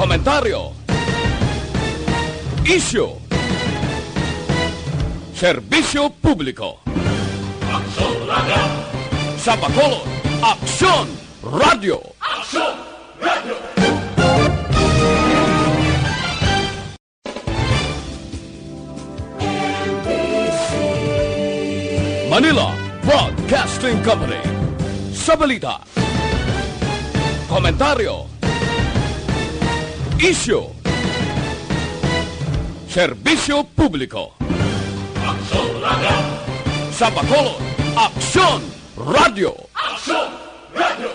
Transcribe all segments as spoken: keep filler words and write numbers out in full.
Komentaryo. Isyu. Serbisyo publiko. Aksyon Radio. Sa Bacolod, Aksyon Radio. Aksyon Radio. Manila Broadcasting Company. Sa balita, komentaryo, isyu, serbisyo publiko. Aksyon Radio. Sa Bacolod, Aksyon Radio. Aksyon Radio.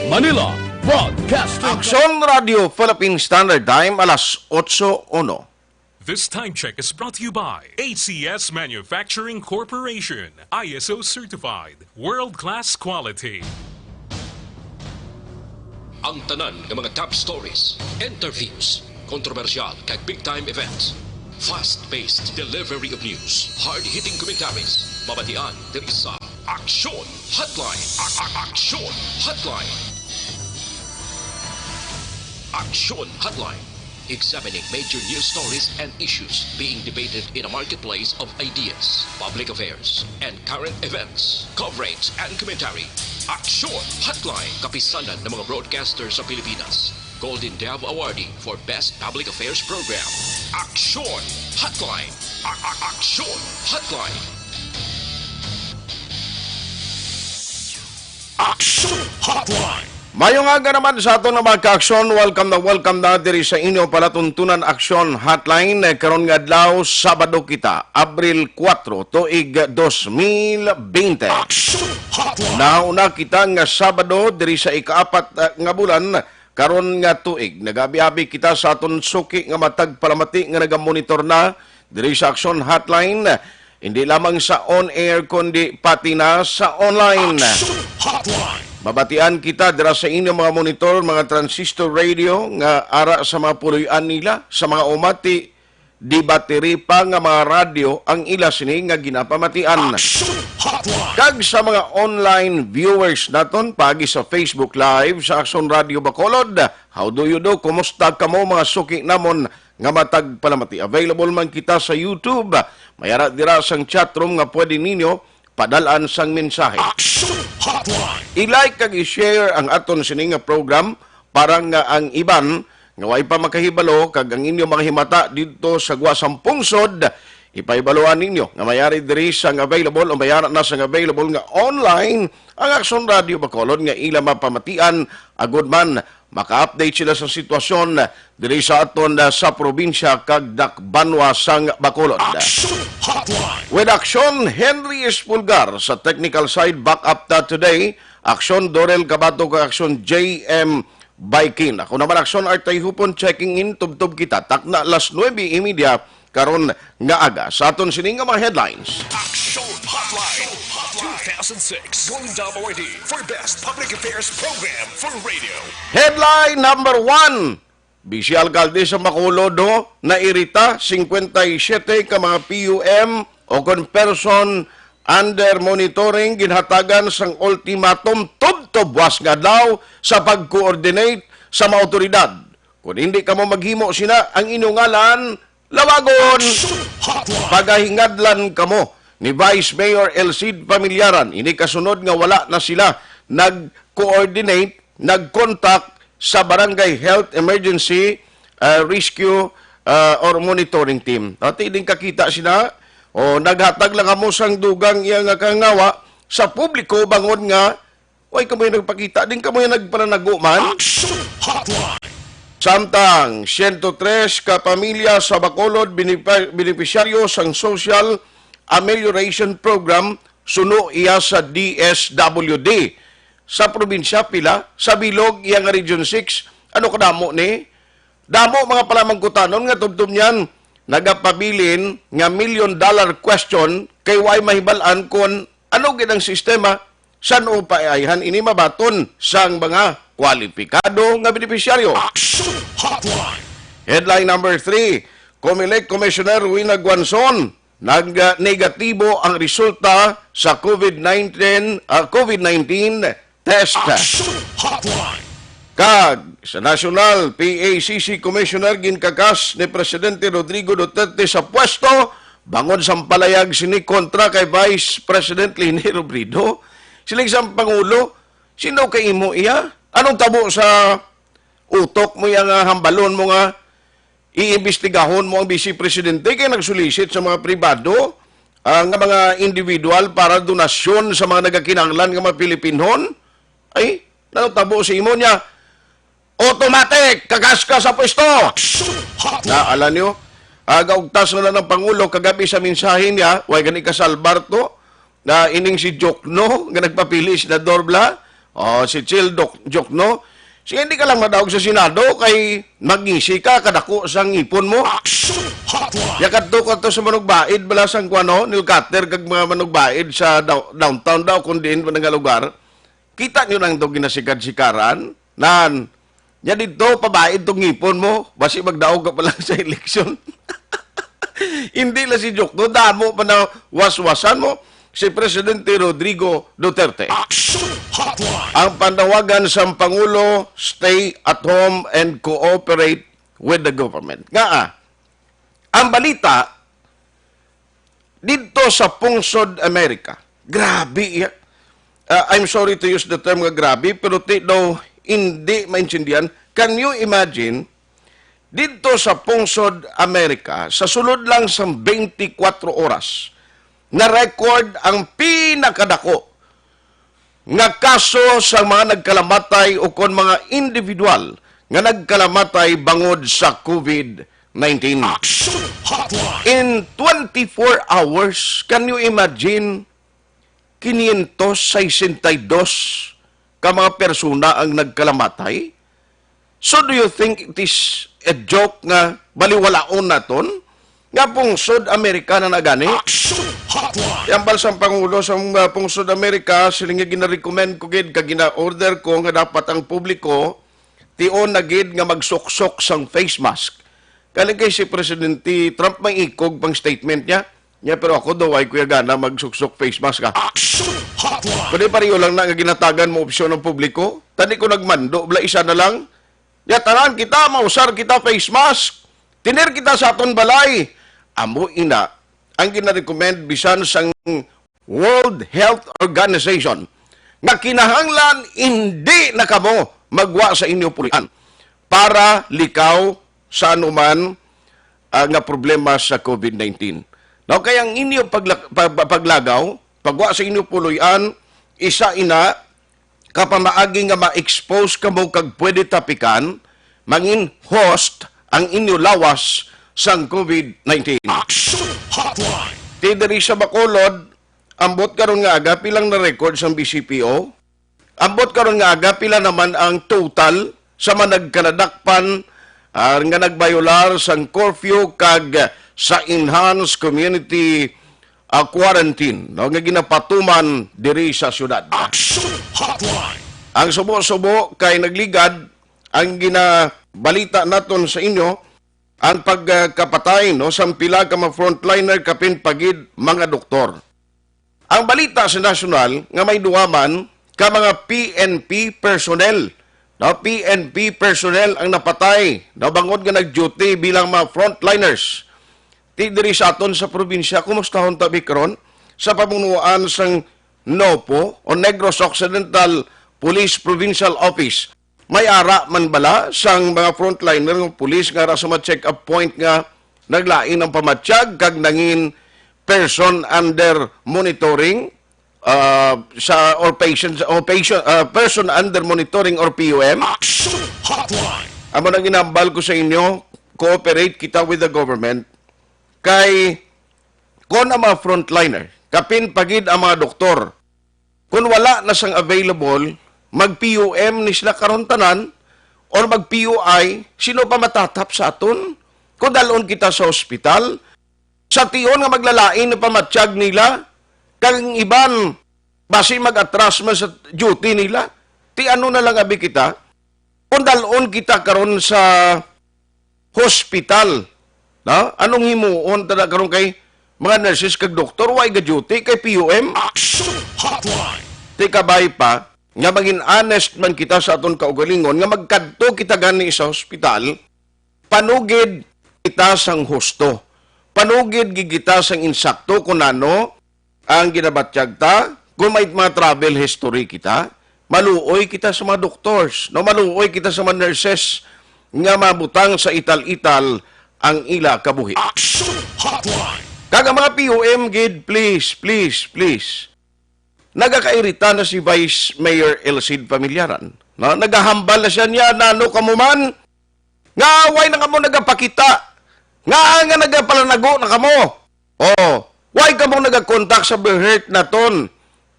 Manila Broadcasting. Aksyon Radio Philippine Standard Time, alas otso uno. This time check is brought to you by A C S Manufacturing Corporation, I S O certified, world-class quality. Ang tanan nga mga top stories, interviews, kontrobersyal kag big time events, fast-paced delivery of news, hard-hitting commentaries, mabatian diri sa Aksyon Hotline. A- a- Aksyon Hotline. Aksyon Hotline. Examining major news stories and issues being debated in a marketplace of ideas, public affairs, and current events, coverage and commentary. Aksyon Hotline, kapisanan ng mga broadcaster sa Pilipinas. Golden Dove Awardee for Best Public Affairs Program. Aksyon Hotline. A- a- Aksyon Hotline. Aksyon Hotline. Mayong aga naman sa aton nga mga ka-aksyon. Welcome na welcome na diri sa inyo palatuntunan Aksyon Hotline. Eh, karon nga adlaw, Sabado kita, Abril kuwatro, tuig dos mil bente. Aksyon Hotline. Nauna kita nga Sabado diri sa ikaapat, ah, nga bulan karon nga tuig. Nagabi-abi kita sa aton suki nga matag palamati nga nagamonitor na diri sa Aksyon Hotline, hindi lamang sa on-air, kundi pati na sa online. Action Hotline. Mabatian kita dira sa inyong mga monitor, mga transistor radio nga ara sa mga puloy-an nila, sa mga umati, di battery pa nga mga radyo ang ila sini nga ginapamatian. Action Hotline. Kag sa mga online viewers naton, paagi sa Facebook Live sa Action Radio Bacolod, how do you do? Kumusta kamo, mga suki namon nga matag palamati? Available man kita sa YouTube. May ara dira sang chat room nga pwede ninyo padal-an sang mensahe. Action Hotline. I-like kag i-share ang aton sini nga program para nga ang iban nga way pa makahibalo kag ang inyo mga himata didto sa gwa sang pungsod, ipahibaluan ninyo nga may ari diri sang available o may ara na sang available nga online ang Action Radio Bacolod nga ila mapamatian, agod man maka-update sila sa sitwasyon diri sa aton, ah, sa probinsya kag dakbanwa sang Bacolod. Action Hotline. With Action Henry Espulgar sa technical side, back up ta today. Action Dorel Cabato kag Action J M Baikin. Ako naman, Action Artay Hupon, checking in, tubtob kita. Takna las nuebe y media karon nga aga. Sa aton sini nga mga headlines. Action Hotline two thousand six Golden Dove Awardee for Best Public Affairs Program for Radio. Headline number one. Bisi alkalde sa Bacolod, no? Nairita, singkwenta y siyete ka mga P U M o kon person under monitoring ginhatagan sang ultimatum tubtob buwas nga adlaw sa pag-coordinate sa mga awtoridad. Kung hindi kamo maghimo sina, ang inyong ngalan lawagon. Action Hotline. Pagahingadlan kamo ni Vice Mayor El Cid Familiaran. Ini kasunod nga wala na sila nag-coordinate, nag-contact sa Barangay Health Emergency, ah, Rescue, ah, or Monitoring Team. Ati din kakita sila, o naghatag lang kamo sang dugang iya nga kangawa sa publiko bangod nga way kamo yung nagpakita, din kamo yung nagpananago man. Action Hotline. Samtang siyento tres ka pamilya sa Bacolod binipa-, benepisyaryo sang Social Amelioration Program suno iya sa D S W D. Sa probinsya, pila? Sa bilog iya nga Region six, ano kadamo ni? Damo mga palamangkutanon nga tubtob niyan nagapabilin nga million dollar question kay way mahibal-an kon ano gid ang sistema. San-o pa ayhan ini mabaton sang mga kwalipikado nga benepisyaryo? Action Hotline. Headline number three, Comelec Commissioner Rowena Guanzon nag-negatibo ang resulta sa COVID nineteen, ah, COVID nineteen test. Action Hotline. Kag sa National P A C C Commissioner, ginkakas ni Presidente Rodrigo Duterte sa pwesto bangod sa palayag sini kontra kay Vice President Leni Robredo. Siling sa Pangulo, sino kay imo iya? Anong tabo sa utok mo iya nga hambalon mo nga iimbestigahon mo ang Vice Presidente kay nagsulisit sa mga pribado, ah, nga mga individual para donasyon sa mga nagakinahanglan nga mga Pilipinhon? Ay, nagtabo sa imo niya. Automatic, kakas ka sa pwesto. Action Hotline. Na, alam niyo, ah, gaugtas na lang ng Pangulo kagabi sa mensahe niya, way gani kasalbar to, na ining si Jokno, nga nagpapili, Senador Bla, o si Chil Doc-, Jokno, sige, hindi ka lang madaog sa Senado kay magngisi ka, kadako sa ngipon mo. Action Hotline. Ya kadto ka to sa manugbaid, bala sang kuano, Nilcater kag mga manugbaid sa daw-, downtown daw, kung diin man nga lugar. Kita nyo lang itong ginasikad-sikaran? Nan, nya dito, pabaid tong ngipon mo. Basi magdaog ka pa lang sa eleksyon. Hindi lang si Jokno, damo pa na waswasan mo si Presidente Rodrigo Duterte. Action Hotline. Ang panawagan sa Pangulo, stay at home and cooperate with the government. Nga, ah, ang balita, dito sa Pungsod Amerika, grabe iya. Ah, I'm sorry to use the term nga grabe, pero ti daw hindi maintindihan. Can you imagine, dito sa Pungsod Amerika, sa sulod lang sa twenty-four oras, na-record ang pinakadako nga kaso sa mga nagkalamatay o kon mga individual nga nagkalamatay bangod sa COVID nineteen. Action Hotline. In twenty-four hours, can you imagine, quinientos sesenta y dos ka mga persona ang nagkalamatay? So, do you think it is a joke nga baliwalaon naton nga pungsod Amerika na nagani? Action Hotline. Ang balsang Pangulo sa, uh, pungsod Amerika, sila nga ginarecommend ko gid, kag gina-order ko nga dapat ang publiko tion na gid nga magsuksok sang face mask. Kani kay si Presidente Trump may ikog pang statement niya. Niya, pero ako daw ay kuya gana magsuksok face mask ka. Action Hotline. Kundi pareho lang na nga ginatagan mo opsyon ng publiko. Tani ko nagmando, bala isa na lang. Ya, tanan kita, mausar kita face mask. Tener kita sa aton balay. Amo ina ang ginarecommend bisan sang World Health Organization nga kinahanglan hindi na kamo magwa sa inyo pulian para likaw sa anuman, ah, nga problema sa COVID nineteen. Now, kay ang inyo pagla-, pag-, paglagaw, pagwa sa inyo puloy-an, isa ina ka pamaagi nga ma-expose kamo kag pwede tapikan, mangin host ang inyo lawas sang COVID nineteen. Action Hotline. Ti diri sa Bacolod, ambot karon nga aga, pilang na-record sang B C P O? Ambot karon nga aga, pila naman ang total sa mga nagkaladakpan, ah, nga nagbayolar sang curfew kag sa enhanced community, ah, quarantine, no, nga ginapatuman diri sa syudad? Action Hotline. Ang subo-subo kay nagligad ang ginabalita naton sa inyo, ang pagkapatay, no, sang pila ka mga frontliner, kapin pa gid mga doktor. Ang balita sa nasyonal nga may duha man ka mga P N P personnel, no, P N P personnel ang napatay, no, bangod nga nag-duty bilang mga frontliners. Ti diri sa aton sa probinsya, kumusta hon tabi karon sa pamunuan sang NOPO o Negros Occidental Police Provincial Office? May ara man bala sang mga frontliner nga pulis nga ara sa mga check-up point nga naglain ang pamatyag kag nangin person under monitoring, ah, sa, or patient, or patient, ah, person under monitoring or P U M? Action Hotline. Amo nang ginambal ko sa inyo, cooperate kita with the government. Kay kon ang mga frontliner, kapin pa gid ang mga doktor, kung wala na sang available, mag-P U M ni sila karon tanan, or mag-P U I, sino pa matatap sa aton? Kung dalon kita sa ospital, sa tion nga maglalain ang pamatyag nila, kag ang iban, basi mag-atras man sa duty nila, ti ano na lang abi kita? Kung dalon kita karon sa hospital, no? Anong himuon ta na karon kay mga nurses kag doktor, way ga-duty kay P U M. Action Hotline. Ti kabay pa, nga maging honest man kita sa aton kaugalingon, nga magkadto kita gani sa hospital, panugid kita sang husto. Panugid gid kita sang insakto kung ano ang ginabatyag ta, kung may mga travel history kita, maluoy kita sa mga doctors, no? Maluoy kita sa mga nurses nga mabutang sa ital-ital ang ila kabuhi. Action Hotline. Kag ang mga P U M gid, please, please, please. Nagakairita na si Vice Mayor Elcid Familiaran. No? Nagahambal na siya niya, "Nano kamo man? Nga way na kamo nagapakita? Nga nga nagapalanago na kamo? Oh, way kamo nagakontak sa BHERT naton?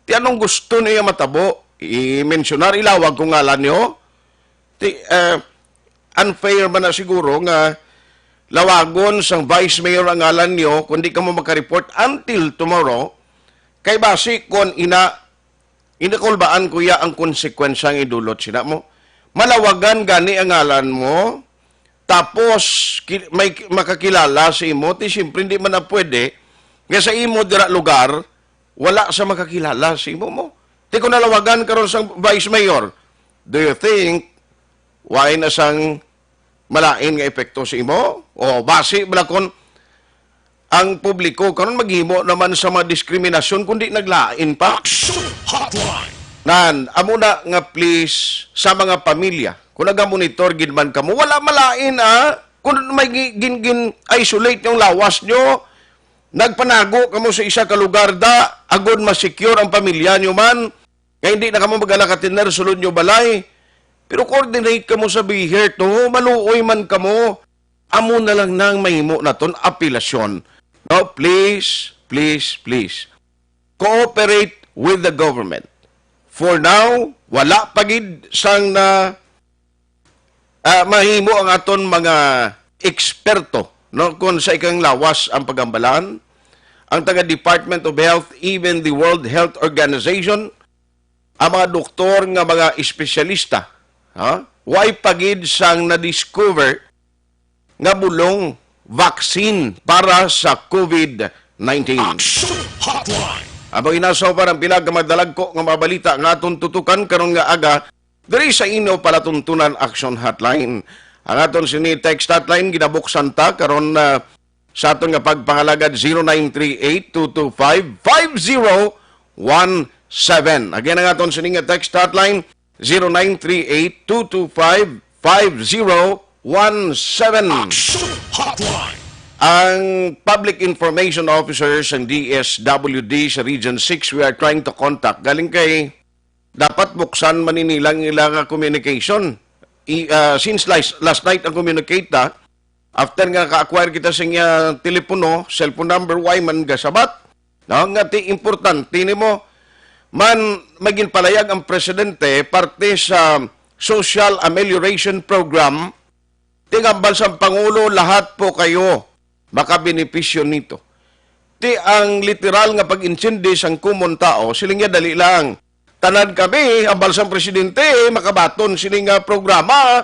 Ti anong gusto niya matabo? I-mensionar, ilawag ko ngalan niyo? Ti, eh, unfair man na siguro nga lawagon sang Vice Mayor ang ngalan niyo kung di kamo makareport until tomorrow. Kay basi kon ina, inakulbaan ko ya ang konsekwensya nga idulot sina mo. Malawagan gani ang ngalan mo, tapos ki-, may ki-, makakilala sa imo, ti siyempre hindi man na pwede nga sa imo dira lugar, wala sa makakilala sa imo mo. Ti kung nalawagan karon sang Vice Mayor, do you think way na sang malain nga epekto sa imo? O basi bala kon ang publiko karon maghimo naman sa mga diskriminasyon kundi naglain pa? Action Hotline. Nan, amo na nga please sa mga pamilya, kung nagamonitor gid man kamo, wala malain, ah, kung may gi-, gin, gin isolate yung lawas nyo, nagpanago kamo sa isa ka lugar da, agod ma-secure ang pamilya nyo man, nga hindi na kamo mag-ala ka tiner sulod nyo balay. Pero coordinate kamo sa BHERT, no? Maluoy man kamo. Amo na lang nang mahimo naton apelasyon. No, please, please, please. Cooperate with the government. For now, wala pa gid sang na, ah, mahimo ang aton mga eksperto, no, kung sa ikang lawas ang pagambalan. Ang taga Department of Health, even the World Health Organization, ang mga doktor nga mga espesyalista, ha? Way pa gid sang na-discover nga bulong vaccine para sa COVID nineteen. Action Hotline. Amo ina sa uban ang pila ka madalagko nga mga balita nga aton tutukan karon nga aga diri sa inyo palatuntunan Action Hotline. Ang aton sini text hotline ginabuksan ta karon, ah, sa aton nga pagpangalagad, zero nine three eight two two five five zero one seven. Again, ang aton sini nga text hotline, zero nine three eight two two five five zero one seven. Action Hotline. Ang Public Information Officer sang D S W D sa Region six, we are trying to contact. Galing kay dapat buksan man ini lang ila nga communication. I, ah, since last, last night ang communicate, ah, after nga ka-acquire kita sa iya telepono, cellphone number, way man gasabat. No? Nga ti importante nimo man may ginpalayag ang presidente parte sa Social Amelioration Program, tingambal sa Pangulo, lahat po kayo makabenepisyo nito. Ti ang literal nga pag-intindi sang common tao, siling niya, dali lang. Tanan kami, ambal sang presidente, makabaton sini nga programa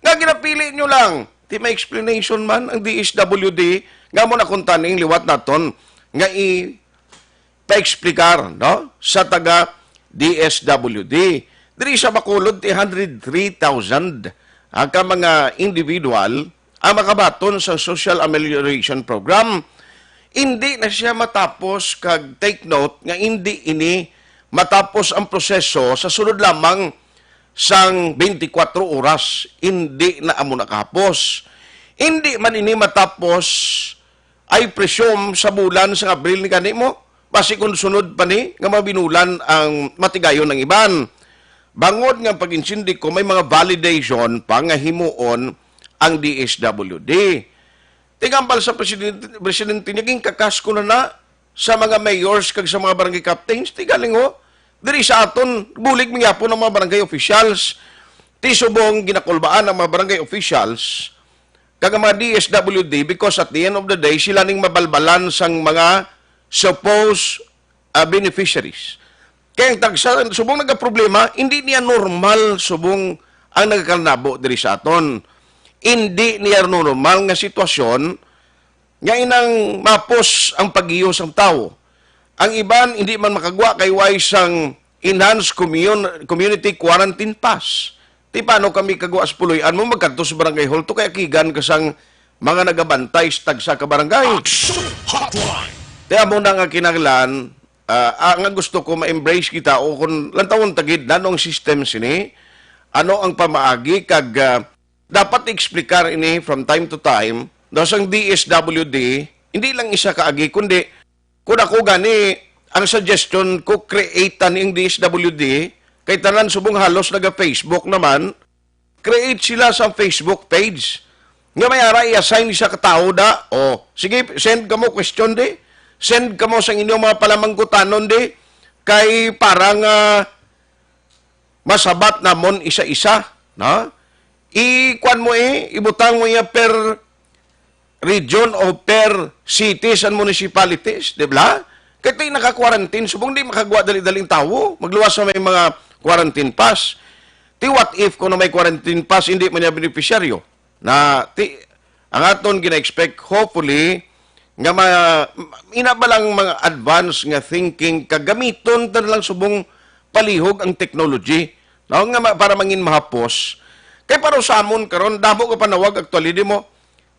nga ginapili nyo lang. Ti may explanation man ang D S W D nga mo na kuntaning liwat naton nga i-, paexplikar, no, sa taga D S W D. Diri sa Bacolod, ti hundred three thousand, ah, ka mga individual ang makabaton sa Social Amelioration Program. Hindi na siya matapos, kag take note nga hindi ini matapos ang proseso sa sulod lamang sang twenty-four oras. Hindi na amo nakahapos. Hindi man ini matapos, I presume, sa bulan sang Abril ni gani mo, basi kung sunod pa ni nga mabinulan ang matigayon ang iban. Bangod nga pag-insindi ko, may mga validation pa nga himuon ang D S W D. Tingambal sa presidente, presidente niya, ginkakasko na na sa mga mayors kag sa mga barangay captains. Ti galing, ho, diri sa aton, bulig man gyapon ang mga barangay officials. Ti subong ginakulbaan ang mga barangay officials kag ang mga D S W D, because at the end of the day, sila ning mabalbalan sang mga supposed, ah, beneficiaries. Kay ang tagsa, subong nagaproblema, hindi niya normal subong ang nagakalnabo diri sa aton. Hindi niya normal nga sitwasyon nga inang mapos ang pag-iyo sang tawo. Ang iban hindi man makagwa kay way sang enhanced commun-, community quarantine pass. Ti paano kami kagwa sa puloy-an mo magkadto sa barangay hall to kay akigan ka sang mga nagabantay sa tagsa ka barangay? Action Hotline! Ti amo na nga kinahanglan, ah, ah, nga gusto ko ma-embrace kita o kung lantawon tagid nano ang system sini, ano ang pamaagi kag, ah, dapat explicar ini from time to time, no, sang D S W D, hindi lang isa ka agi, kundi kung ako gani, ang suggestion ko, create tani ang D S W D, kay tanan subong halos naga-Facebook naman, create sila sa Facebook page. Nga may ara i-assign sa katawo da, o, sige, send kamo question di, send kamo sa inyong mga palamangkutanon di, kay para nga masabat namon isa-isa, no? I-kuan mo, eh, ibutang mo iya per region o per cities and municipalities, di ba? Kay ti naka-quarantine, subong di makagwa dali-dali ang tawo, magluwas sa may mga quarantine pass. Ti what if kung may quarantine pass, hindi man niya beneficiaryo? Na, ti, ang aton gina-expect, hopefully, nga ma-, ina ba lang mga advance nga thinking, kagamiton ta na lang subong palihog ang technology, no? Nga ma-, para mangin mahapos. Kay para sa amon karon, damo ka panawag actually, di mo,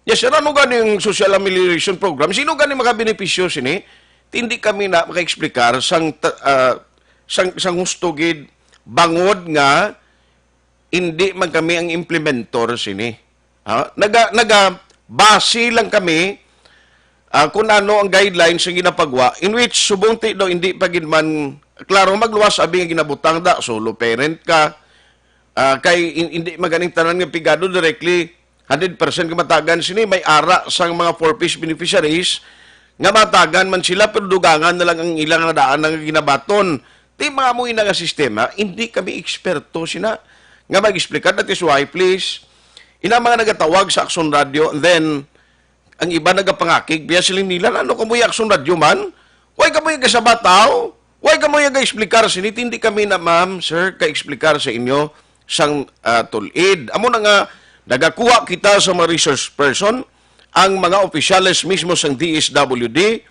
yes, sir, ano gani yung social amelioration program? Sino gani makabenepisyo sini? Hindi kami na maka-explicar sang ta-, ah, sang, sang husto gid bangod nga hindi man kami ang implementor sini. Ha? Naga, naga base lang kami, ah, kung ano ang guidelines nga ginapagwa, in which subong ti do hindi pa gid man klaro magluwas abi nga ginabutang da, solo parent ka, ah, kay in-, hindi maganing tanan nga pigado directly hundred percent kamatagan sini, may ara sang mga four Ps beneficiaries nga matagan man sila pero dugangan na lang ang ilang nadaan nga ginabaton. Ti mga amo ina nga sistema, hindi kami eksperto sina nga mag-explicar. That is why, please, ina mga nagatawag sa Aksyon Radio, and then, ang iba nagapangakig, biya siling nila, "Ano kamo yung Aksyon Radio man? Why kamo yung kasabataw? Why kamo yung ga-explicar?" Sinit, hindi kami na, ma'am, sir, ka-explicar sa inyo sang, ah, tulid. Amo na nga, nagakuha kita sa mga resource person, ang mga opisyales mismo sang D S W D,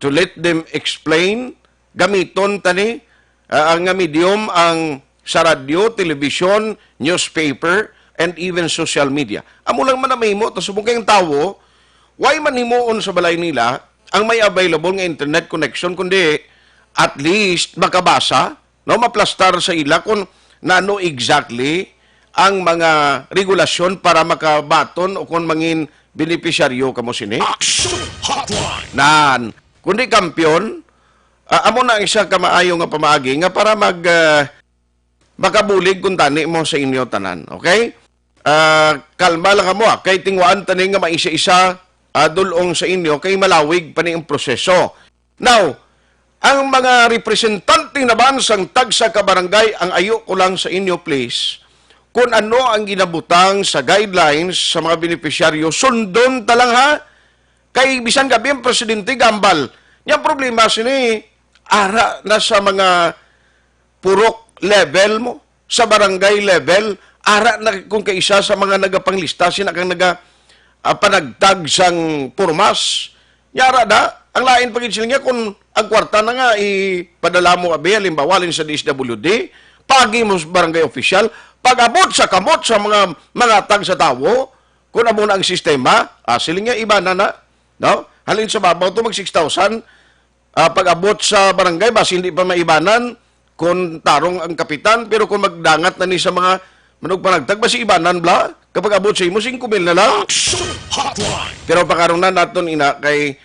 to let them explain, gamiton tani, ah, ang nga medium ang sa radyo, telebisyon, newspaper, and even social media. Amo lang man ang mahimo, ta subong kay ang tawo, why man himuon sa balay nila ang may available nga internet connection, kundi at least makabasa, no, maplastar sa ila kung nano exactly ang mga regulasyon para makabaton o kung mangin benepisyaryo kamo sini. Action Hotline! Nan, kundi kampiyon, ah, amo na ang isa ka maayo nga pamaagi nga para mag, ah, makabulig kuntani mo sa inyo tanan, okay? Ah, kalma lang kamo, ah, kay tingwaan tani nga maisa-isa, ah, dul-ong sa inyo kay malawig pa ni ang proseso. Now, ang mga representante naman sang tagsa ka barangay, ang ayo ko lang sa inyo, please, kung ano ang ginabutang sa guidelines sa mga benepisyaryo, sundon ta lang, ha? Kay bisan gabi ang presidente gambal. Nya ang problema sini, ara na sa mga purok level mo, sa barangay level, ara na kung kaisa sa mga nagapanglista, sina kang naga, ah, panagtag sang purmas. Nya ara da, ang lain pa gid sila niya kung ang kwarta na nga ipadala mo abi, halimbawa, halin sa D S W D, pagi mo sa barangay official, pag-abot sa kamot sa mga, mga tag sa tawo, kung amo na ang sistema, ah, sila niya iba na na, no? Halin sa babaw to mag six thousand, ah, pag-abot sa barangay, basi hindi pa maibanan kung tarong ang kapitan, pero kung magdangat na ni sa mga manugpanagtag, basi ibanan bla, kapag abot sa imo, singko mil na lang. Action Hotline! Pero pakaron na naton ina kay,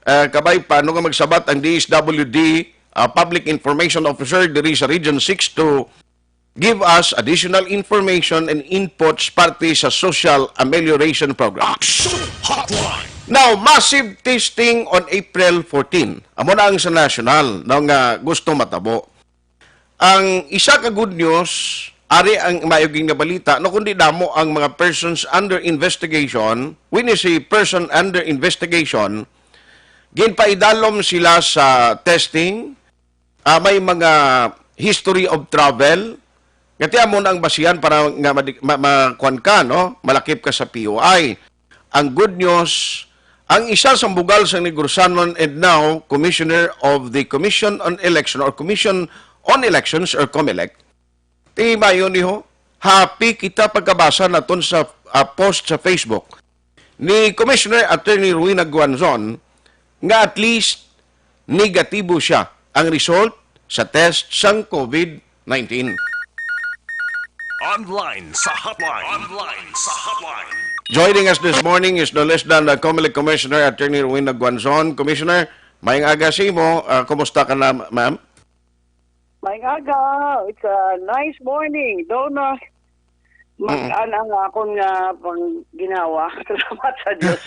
ah, kabay pa, ano nga magsabat ang D S W D, ah, Public Information Officer diri sa Region six to give us additional information and inputs parte sa Social Amelioration Program. Action Hotline! Now, massive testing on April fourteen. Amo na ang sa national, no, nga gusto matabo. Ang isa ka good news, ari ang maayog nga balita, no, kundi damo ang mga persons under investigation. When you say person under investigation, ginpaidalom sila sa testing, ah, may mga history of travel, nga ti amo na ang basihan para nga madi-, ma-, makuan ka, no? Malakip ka sa P O I. Ang good news, Ang isa sa bugal sa Negros Occidental and now Commissioner of the Commission on Election or Commission on Elections or COMELEC, timayon niho, happy kita pagkabasa naton sa, ah, post sa Facebook ni Commissioner Attorney Rowena Guanzon nga at least negatibo siya ang result sa test sang COVID nineteen. Online sa hotline. Online sa hotline. Joining us this morning is no less than the COMELEC Commissioner, Attorney Rowena Guanzon. Commissioner, maayong aga sa imo. Ah, kumusta ka na, ma'am? Maayong aga. It's a nice morning. Daw na mag-an ang akon nga pang ginawa. Salamat sa Diyos.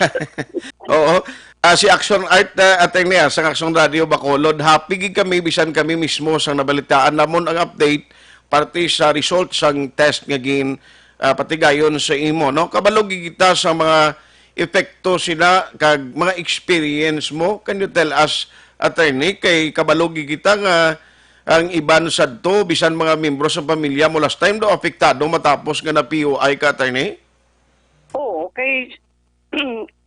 Oo. Ah, si Action Art, ah, Attorney, ah, sa Action Radio Bacolod, happy gid kami, bisan kami mismo sa nabalitaan namon ang update parte sa result sang test nga gin, ah, patigayon sa imo, no? Kabalo gid kita sa mga epekto sina kag mga experience mo. Can you tell us, Attorney, kay kabalo gid kita nga ang iban sadto, bisan mga miyembro sa pamilya mo last time daw apektado matapos nga na-P O I ka, Attorney? Oo, kay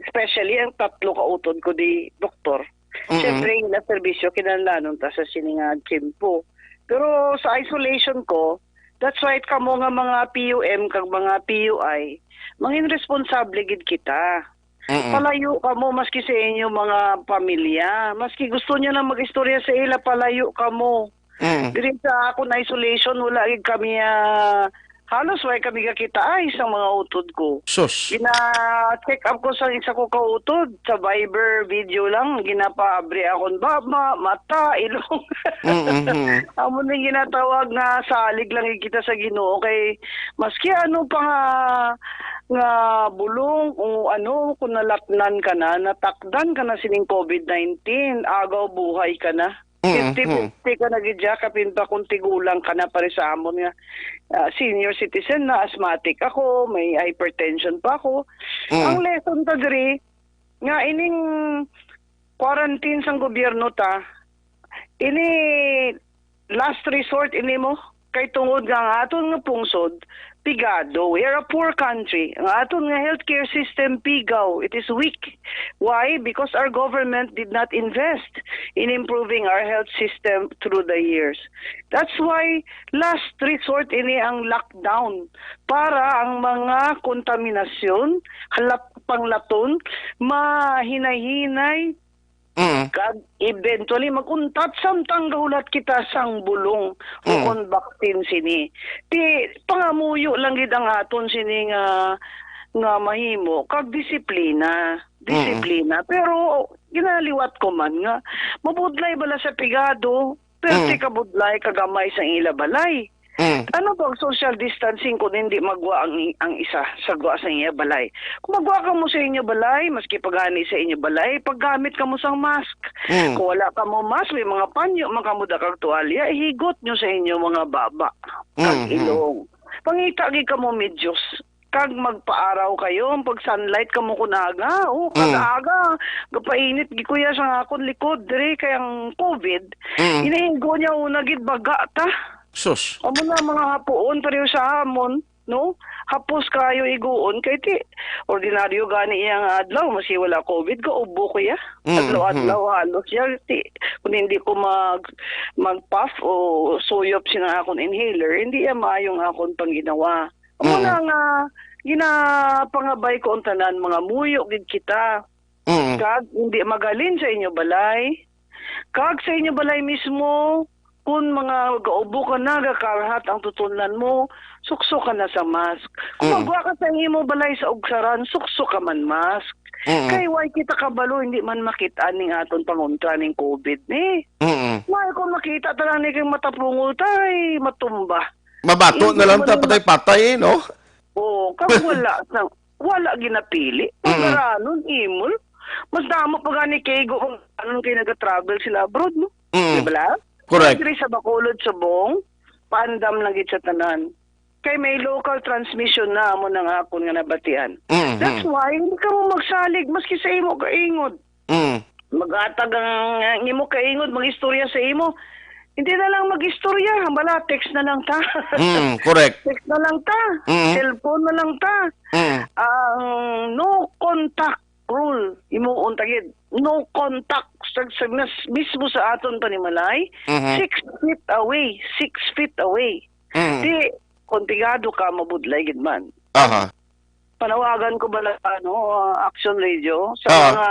especially ang tatlo ka utod ko di doktor. Mm-mm. Siyempre, ang ila serbisyo kinahanglanon ta sa sini nga tiyempo. Pero sa isolation ko, that's why kamo nga mga P U M kag mga P U I, mangin responsable gid kita. Mm-mm. Palayo kamo maski sa inyo mga pamilya. Maski gusto niyo na mag-istorya sa ila, palayo kamo. Mm. Diri sa akon isolation, wala gid kami, ah, halos wala kami kakita ay sa mga utod ko. Sus. Gina-check up ko sa isa ko ka utod, sa Viber video lang, ginapaabri akon baba, mata, ilong. Mm, mm. Amo ning ginatawag nga salig lang gid kita sa Ginoo kay maski ano pa nga, nga bulong o ano, kung nalatnan ka na, natakdan ka na sining COVID nineteen, agaw buhay ka na. Mm, mm. Fifty fifty ka na gid siya, kapin pa kung tigulang ka na, pare sa amon nga, ah, senior citizen na, asthmatic ako, may hypertension pa ako. Mm. Ang lesson ta diri, nga ining quarantine sang gobyerno ta, ini last resort ini mo, kay tungod nga ang aton nga pungsod, pigado. We are a poor country. Ang aton nga healthcare system pigaw. It is weak. Why? Because our government did not invest in improving our health system through the years. That's why last resort ini ang lockdown para ang mga kontaminasyon, halap-, panglaton, mahinay-hinay, Mm. kag eventually mag-untat samtang gahulat kita sang bulong Mm. ukon vaccine sini. Ti, pangamuyo lang gid ang aton sini nga, nga mahimo, kag disiplina. Mm. Disiplina. Pero ginaliwat ko man nga, mabudlay bala sa pigado, perti Mm. ka budlay, kagamay sa ila balay. Mm. Ano bang social distancing kung hindi magwa ang, ang isa sa gwa sa iya balay? Kung magwa ka mo sa inyo balay, maski pagani sa inyo balay, paggamit ka mo sang mask. Mm. Kung wala ka mo mask, may mga panyo, makamuda kag tuwalya, ihigot nyo sa inyo mga baba, kag Mm, mm. ilong. Pangita gid ka mo medyos, kag magpaaraw kayo, pag sunlight ka mo kun aga, o, kag Mm. aga, gapainit gid kuya sa akon likod, diri kay ang COVID, Mm. inihigo niya una gid baga ta. Sus. Amo na mga hapuon, pareho sa amon, no? Hapos kayo iguon, kay ti, ordinaryo gani iya nga adlaw, masi wala COVID, gaubo ko iya. Mm, Adlaw-adlaw mm. halos iya, ti, kung hindi ko mag, mag-puff o suyop sina akon inhaler, hindi iya maayong akon pangginawa. Amo Mm. na nga, ginapangabay ko ang tanan, mga muyo gid kita. Mm. Kag hindi magalin sa inyo balay. Kag sa inyo balay mismo, kun mga gaubo ka na, gakarhat ang tutunan mo, sukso ka na sa mask. Kung Mm. magwa ka sa imo balay sa ugsaran, sukso ka man mask. Mm. Kay why kita kabalo, hindi man makit-an ning aton pangontra ning COVID ni. Mm. Why kung makita ta lang ni kay matapungol tay, matumba. Mabato Hindi na lang mo ta, ni ma- patay-patay, eh, no? Oo, kag wala sa, wala ginapili. Mm. Pagaranon, imol. Mas damo pa gani kay go kung anon kay nagatravel sila abroad, no? Mm. Di ba la? Correct. Diri sa Bacolod, Subong, paandam lang gid sa tanan. Kay may local transmission na amo nang akon nga nabatian. Mm, That's mm. why hindi ka mo magsalig maski sa imo kaingod. Mm. Maghatag ang, ang imo kaingod, mag-istorya sa imo. Hindi na lang mag-istorya, bala, text na lang ta. Mm, correct. Text na lang ta. Mm. Cellphone na lang ta. Mm. Ang no contact rule, himuon ta gid, no contact sa, sa nas-, mismo sa aton panimalay, Mhm. six feet away, six feet away. Mhm. Di, kung pigado ka, mabudlay gid man. Aha. Panawagan ko bala, ano, ah, Action Radio sa Ah. mga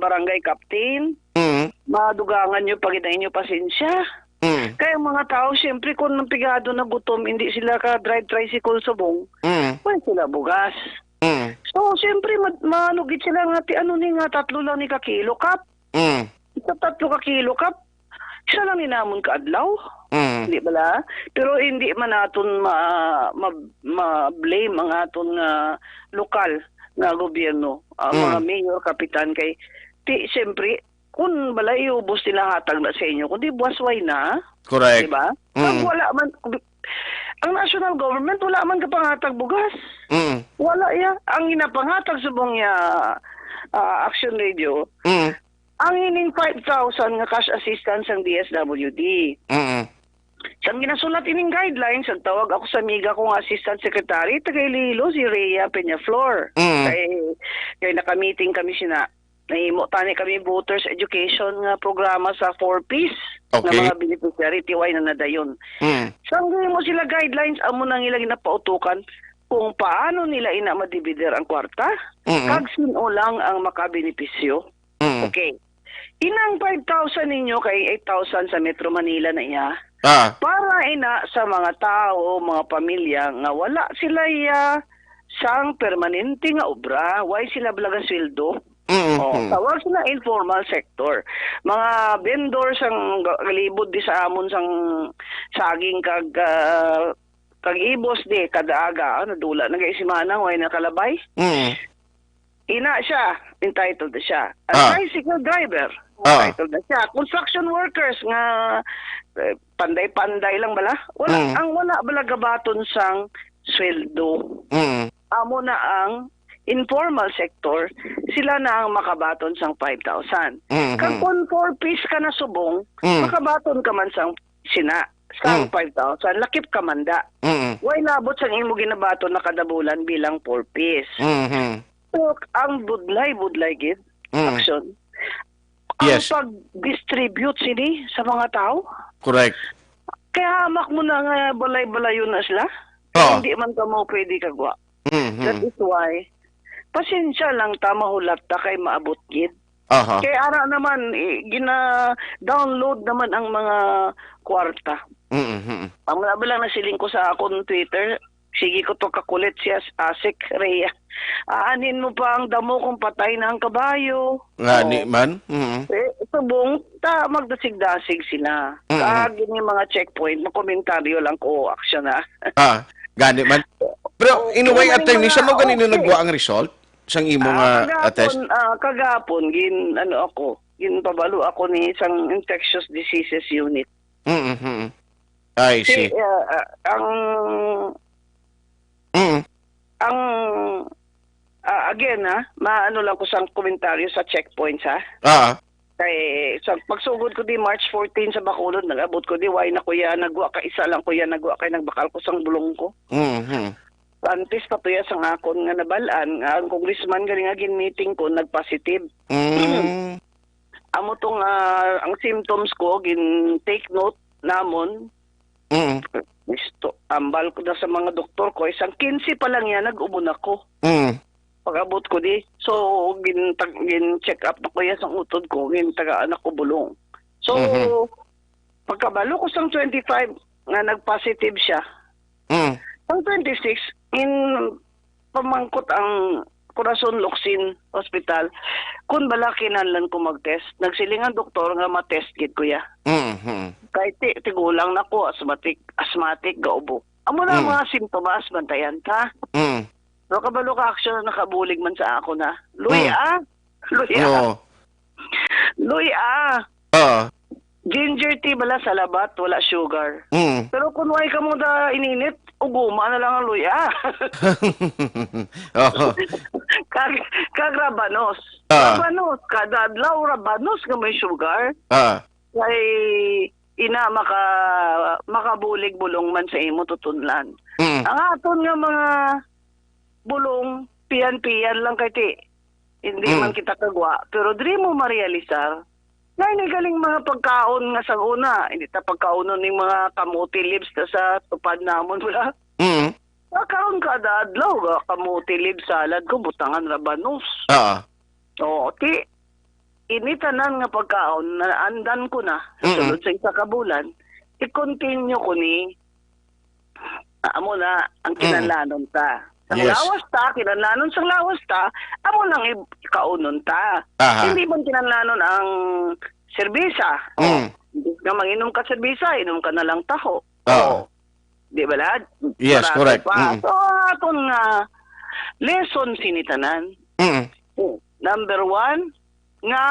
barangay captain, Mhm. madugangan nyo pa gid ang inyo pasensya. Mhm. Kay ang mga tao, siyempre, kung pigado na gutom, hindi sila ka-drive tricycle subong, Mhm. wala sila bugas. Mhm. So, siyempre, ma-, maano gid sila nga, ti-, ano ni nga, tatlo lang ni ka kilo, Kap. Mhm. Sa tatlo ka kilo, Kap, isa lang ni namon ka adlaw. Mhm. Di bala? Pero hindi man naton ma-, ma-, ma-blame ang aton nga lokal nga gobyerno, ang mga Mhm. mayor, kapitan, kay, ti-, siyempre, kung bala iubos nila, hatag na sa inyo, kundi buwas way na. Correct. Di ba? Mm. Kag wala man, ang national government, wala man kapangatag bugas. Mm. Wala ya. Ang ginapangatag subong ya, ah, Action Radio, Mm. ang ining five thousand nga cash assistance sang D S W D. Mm. Sang ginasulat ining guidelines, nagtawag ako sa amiga ko nga assistant secretary, taga Iloilo, si Rhea Peñaflor. Mm. Kay, kay nakamiting kami sina, nahimo tani kami voters education nga programa sa four Ps nga Okay. mga beneficiary, T Y na nadayon. Mm. Sang gihimo sila guidelines, amo nang ila ginapautukan kung paano nila ina madivider ang kwarta, Mm-mm. kag sin-o lang ang makabenepisyo. Mm. Okay. Inang five thousand ninyo kay eight thousand sa Metro Manila na iya. Ah. Para ina sa mga tao, mga pamilya nga wala sila iya sang permanente nga obra, way sila bala sweldo. Mm, Oh, mm. tawag sila informal sector. Mga vendors ang ga-, galibot di sa amon sang saging kag, ah, kag ibos di kada aga, ano, dula na gay simana, way nakalabay. Mm. Ina siya, entitled na siya. Ang Ah. tricycle driver, Ah. entitled na siya. Construction workers nga, eh, panday-panday lang bala. Wala, Mm. ang wala bala gabaton sang sweldo. Mm. Amo na ang informal sector, sila na ang makabaton sang five thousand. Mm, Kag mm. kung four Ps ka na subong, Mm. makabaton ka man sang sina, sang Mm. five thousand, lakip ka man da. Mm. Way labot sang imo ginabaton na kada bulan bilang four Ps. Mhm. So, ang budlay-budlay gid, Mm. Action, ang Yes. pag-distribute sini sa mga tao. Correct. Kaya hamak mo na nga balay-balayon na sila. Kaya Oo. hindi man ka mo pwede kagwa. Mhm. That is why, pasensya lang ta, mahulat ta kay maabot gid. Aha. Kay ara naman, i-, gina-download naman ang mga kwarta. Mhm. Ang wala ba lang nasiling ko sa akon Twitter, sige ko to kakulit siya, Asik Rhea. Aanin mo pa ang damo kung patay na ang kabayo. Nga ni Oo. man. Mhm. Eh, subong, ta, magdasig-dasig sila. Mm-mm. Kag ini mga checkpoint, makomentaryo lang ko, Action, ha. Ah, gani man. Pero Oh, in a way, okay, Attorney, mga, sa mo ganito okay. nagwa ang result sang imo Ah, nga, ah, kagapon, test? ah, kagapon, gin, ano ako, ginpabalo ako ni isang infectious diseases unit. Mm-mm. I Si, see. ah, ah, ang Mm. Ang, ah, again, ah, maano lang ko sang komentaryo sa checkpoints, ha? Ah. Kay, sa pagsugod ko di March fourteen sa Bacolod, nag-abot ko di, way na ko ya, nagwa ka, isa lang ko ya, nagwa kay nagbakal ko sang bulong ko. Mhm. Antes pa to ya sang akon nga nabal-an, nga ang congressman gali nga gin-meeting ko, nag-positive. Mm. Amo to nga, ang symptoms ko, gin-take note namon. Mm. Gusto, ambal ko na sa mga doktor ko, isang kinse pa lang yan, nag-ubo na ko. Mm. Pag-abot ko di. So, gin-, tag-, gin-check up na ko yan sa utod ko, gintagaan ako bulong. So, Mhm. pagkabalo ko sang twenty-five nga nag-positive siya, Mm. ang twenty-six, in pamangkot ang Corazon Locsin Hospital, kun bala kinahanglan ko mag-test. Nagsiling ang doktor nga ma-test gid ko ya. Mhm. Kay ti-, tigulang na ko, asthmatic, asthmatic, gaubo. Amo na ang Mm. mga simptomas, bantayan ta. Mm. Pero kabalo ka, Action, na nakabulig man sa ako na. Luy, Mm. ah! Luy, ah! Oo. Luy, ah! Ah. Ginger tea bala sa labat, wala sugar. Mm. Pero kung way ka mo da ininit, uguma na lang ang luya. Oo. Kag, kag rabanos. Ah. Rabanos, kada adlaw rabanos nga may sugar. Ah. Kay ina maka-, makabulig bulong man sa imo tutunlan. Mm. Ang aton nga mga bulong, piyan-piyan lang kay ti hindi Mm. man kita kagwa, pero diri mo marealisar nga ini galing mga pagkaon nga sa una, hindi ta pagkaonon ning mga kamote leaves na sa tupad namon, wala. Mm. Ah, karon kada adlaw, ah, kamote leaves salad ko, butangan rabanos. Oo. Oo, ti, ini tanan nga pagkaon, naandan ko na sa Mm. sulod sa isa ka bulan, i-continue ko ni, ah, amo na ang Mm. kinahanglanon ta. Ang Yes. lawas ta, kinahanglanon sang lawas ta, amo lang i-, kaunon ta. Aha. Hindi man kinahanglanon ang serbisa. O, Mm. hindi ka manginom ka serbisa, inom ka na lang taho. Oo. O, di ba, lad? Yes, Marami correct. pa. Mm. So, ang aton nga lesson sini tanan. Mm. O, number one, nga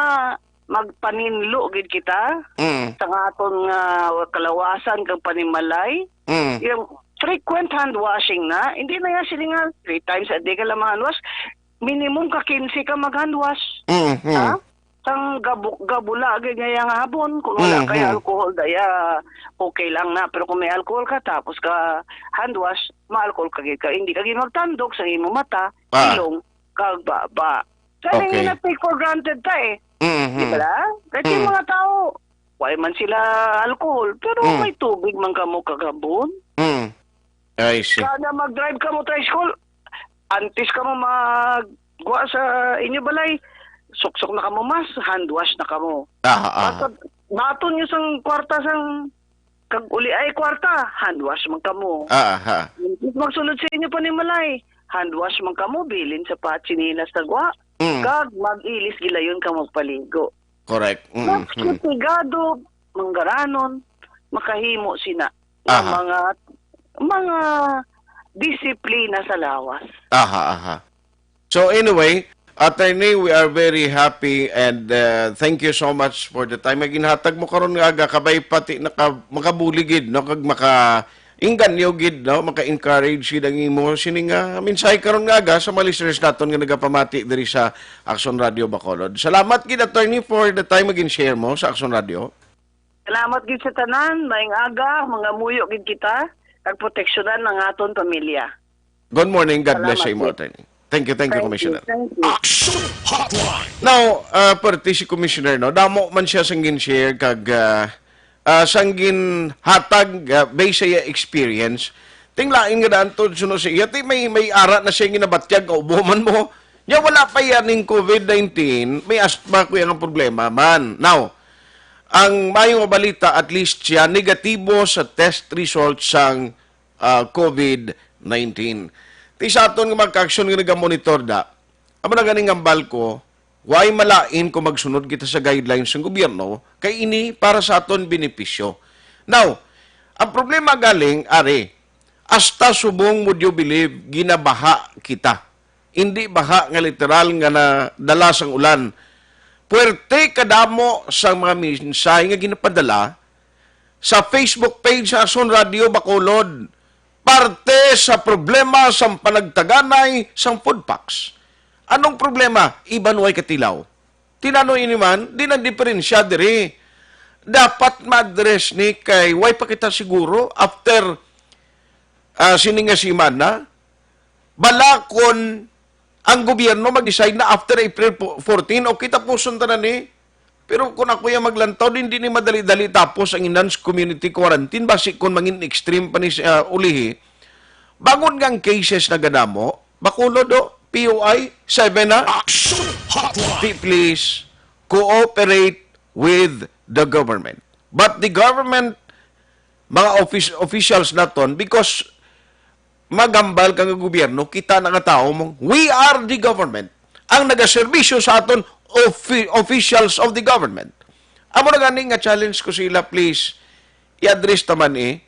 magpaninlo gid kita Mm. sa aton nga kalawasan kag panimalay. Mm. Yung frequent hand washing na, hindi na yan sila nga three times a day ka lang hand wash. Minimum ka quince ka mag hand wash. Mm, mm. Ha? Sang gabu-, gabula gid nga yang habon, kung wala Mm, kay mm. alcohol, daya, okay lang na. Pero kung may alcohol ka, tapos ka hand wash, ma-alcohol ka gid ka. Hindi ka gid magtandog sa imo mata, Ah. ilong, kag baba. Kaya Okay. nga na-take for granted ta eh. Mm, Di mm. ba? Kahit yung Mm. mga tao, wala man sila alcohol, pero Mm. may tubig man kamo kag habon. Mm. I see. Kada mag-drive kamo tricycle, antes kamo magwa sa inyo balay, suksok na kamo mas, hand wash na kamo. Aha, aha. Basta baton nyo sang kwarta sang, kag uli ay kwarta, hand wash man kamo. Aha. Antes magsulod sa inyo panimalay, hand wash man kamo, bilin sa patsinilas sa gwa. Mm. Kag mag-ilis gilayon ka magpaligo. Correct. Mm, Mas mm. Pigado, manggaranon, makahimo sina nga Aha. mga, mga disiplina sa lawas. Aha, aha. So anyway, Attorney, we are very happy and, uh, thank you so much for the time nga ginhatag mo karon nga aga, kabay pati naka-, makabuligid, no, kag maka-, inganyo gid, no, maka-encourage gid ang imo sining, ah, mensahe karon nga aga sa mga listeners naton nga nagapamati diri sa Action Radio Bacolod. Salamat gid, Attorney, for the time nga gin-share mo sa Action Radio. Salamat gid sa tanan, maayong aga, mangamuyo gid kita, kag proteksyonan ang aton pamilya. Good morning, God bless Salamat sa imo, gid. Attorney. Thank you, thank you, Thank you, Commissioner. thank you. Action Hotline. Now, uh, perti si Commissioner, no? Damo man siya sang gin-share kag, uh, uh, sang ginhatag, uh, based sa iya experience. Ting lain nga daan to, suno sa iya, ti may, may ara na siya ginabatyag, kaubo man mo. Nya wala pa iya ning COVID nineteen, may asthma ko yang problema man. Now, ang mayo nga balita, at least siya negatibo sa test result sang, ah, COVID nineteen. Ti sa aton nga mga ka-aksyon nga nagamonitor da, amo na ganing hambal ko, why malain kung magsunod kita sa guidelines ng gobyerno, kay ini para sa aton benepisyo. Now, ang problema galing, ari, hasta subong, would you believe, ginabaha kita. Hindi baha nga literal nga nadala sang ulan. Puwerte kadamo sang mga mensahe nga ginapadala sa Facebook page sa Action Radio Bacolod, parte sa problema sang panagtaganay sang food packs. Anong problema? Iban way katilaw. Tinano ini man, di nagdiperensya diri. Dapat ma-address ni kay way pa kita siguro after, ah, sini nga semana. Bala kon ang gobyerno mag-decide na after April po-, fourteen, okay, tapuson ta na ni. Pero kung ako yung maglantaw, di, di ni madali-dali tapos ang enhanced community quarantine. Basi kung mangin extreme pa ni, ah, ulihi, bangon nga ang cases nagadamo, Bacolod, oh, P U I, seven na. Action Hotline. Ti-, please, cooperate with the government. But the government, mga office, officials naton, because magambal ka nga gobyerno, kita na nga tao mo, we are the government. Ang nagaserbisyo sa aton, offi-, officials of the government. Amo na gani nga challenge ko sila, please, i-address ta man eh.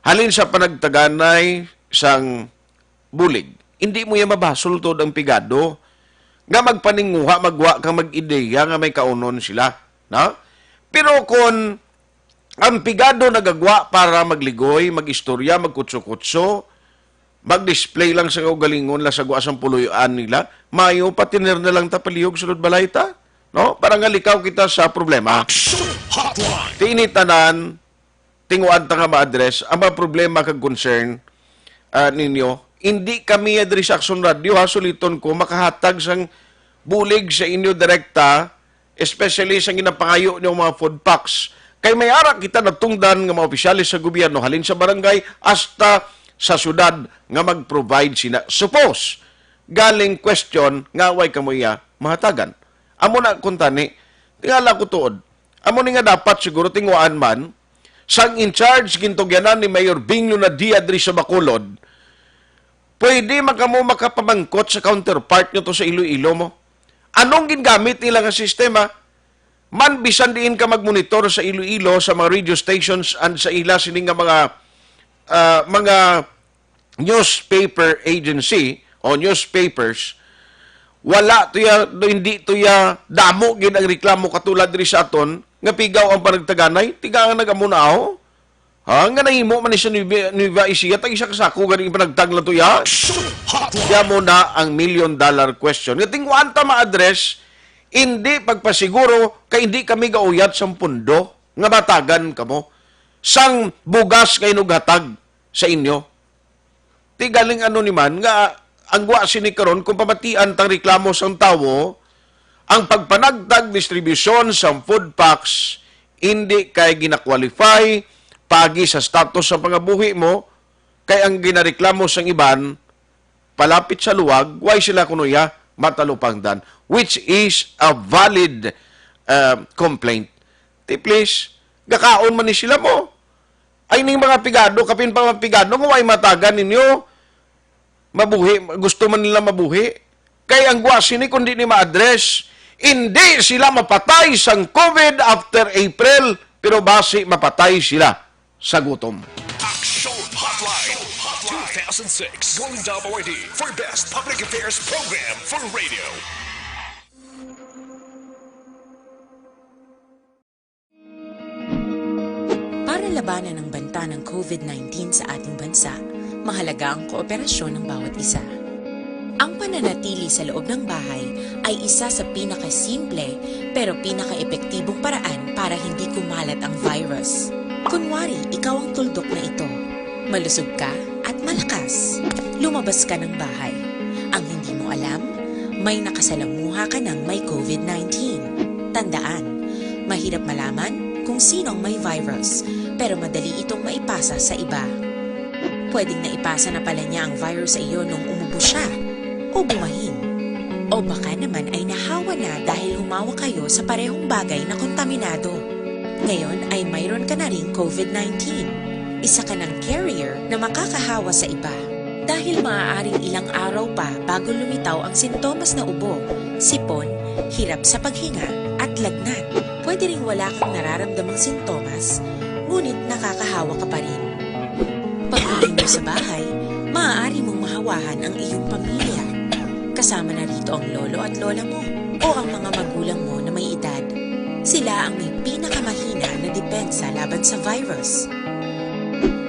Halin sa panagtaganay sang bulig, hindi mo yan mabasol to ang pigado nga magpaninguha, magwa kang mag-ideya nga may kaunon sila, no? Pero kung ang pigado nagagwa para magligoy, mag-istorya, magkutso-kutso, mag-display lang sa kaugalingon lang sa gwa sang puloy-an nila, mayo pa tiner na lang ta palihog sulod balay ta, no? Para nga likaw kita sa problema. Action Hotline. Ti ini tanan, tinguan ta nga ma-address ang mga problema kag concern, ah, ninyo. Hindi kami diri sa Action Radio, ha, suliton ko, makahatag sang bulig sa inyo direkta, especially sa ginapangayo niyo mga food packs. Kay may ara kita natungdan nga mga opisyales sa gobyerno, halin sa barangay hasta sa syudad, nga mag-provide sina. Suppose, galing question nga way kamo iya mahatagan. Amo na kuntani, tingala ko tuod. Amo ni nga dapat siguro tinguhaan man, sang in charge gintugyanan ni Mayor Bing Lunadia diri sa Bacolod, pwede man kamo makapamangkot sa counterpart nyo to sa Iloilo mo. Anong gingamit nila nga sistema? Man, bisan diin ka magmonitor sa Iloilo, sa mga radio stations, and sa ila sini nga mga, ah, mga newspaper agency o newspapers, wala to ya, hindi to ya damo gid ang reklamo katulad diri sa aton nga pigaw ang panagtaganay, tiga nga nag-amo na ako. Ha? Nga nahimo man ni sa Nueva, Nueva Ecija, tag isa ka sako gani panagtag na to ya. Action Hotline. Diya mo na ang million dollar question. Nga tingwaan ta ma-address, hindi pagpasiguro kay hindi kami gauyat sang pundo nga matagan kamo sang bugas nga inughatag sa inyo. Ti galing ano ni man nga ang gwa sini karon kung pamatian tang reklamo sang tawo, ang pagpanagtag distribusyon sang food packs hindi kay gina-qualify pagi sa status sa pangabuhi mo, kay ang ginareklamo sang iban palapit sa luwag, way sila kuno ya matalupangdan, which is a valid uh, complaint. Ti please, gakaon man ni sila mo. Ay ning mga pigado, kapin pa mga pigado, nga way matagan ninyo mabuhi, gusto man nila mabuhi. Kay ang gwa sini, kung di ni ma-address, hindi sila mapatay sang COVID after April, pero basi mapatay sila sa gutom. Action Hotline, two thousand six Golden Dove Awardee for Best Public Affairs Program for Radio. Para labanan ang banta ng COVID nineteen sa ating bansa, mahalaga ang kooperasyon ng bawat isa. Ang pananatili sa loob ng bahay ay isa sa pinakasimple pero pinakaepektibong paraan para hindi kumalat ang virus. Kunwari, ikaw ang tuldok na ito. Malusog ka at malakas. Lumabas ka ng bahay. Ang hindi mo alam, may nakasalamuha ka ng may COVID nineteen. Tandaan, mahirap malaman kung sino ang may virus, pero madali itong maipasa sa iba. Pwedeng naipasa na pala niya ang virus sa iyo nung umubo siya o bumahin. O baka naman ay nahawa na dahil humawak kayo sa parehong bagay na kontaminado. Ngayon ay mayroon ka na ring COVID nineteen. Isa ka ng carrier na makakahawa sa iba. Dahil maaaring ilang araw pa bago lumitaw ang sintomas na ubo, sipon, hirap sa paghinga, at lagnat. Pwede ring wala kang nararamdamang sintomas, ngunit nakakahawa ka pa rin. Pag-uwi mo sa bahay, maaari mong mahawahan ang iyong pamilya. Kasama na rito ang lolo at lola mo o ang mga magulang mo na may edad. Sila ang may pinakamahina na depensa laban sa virus.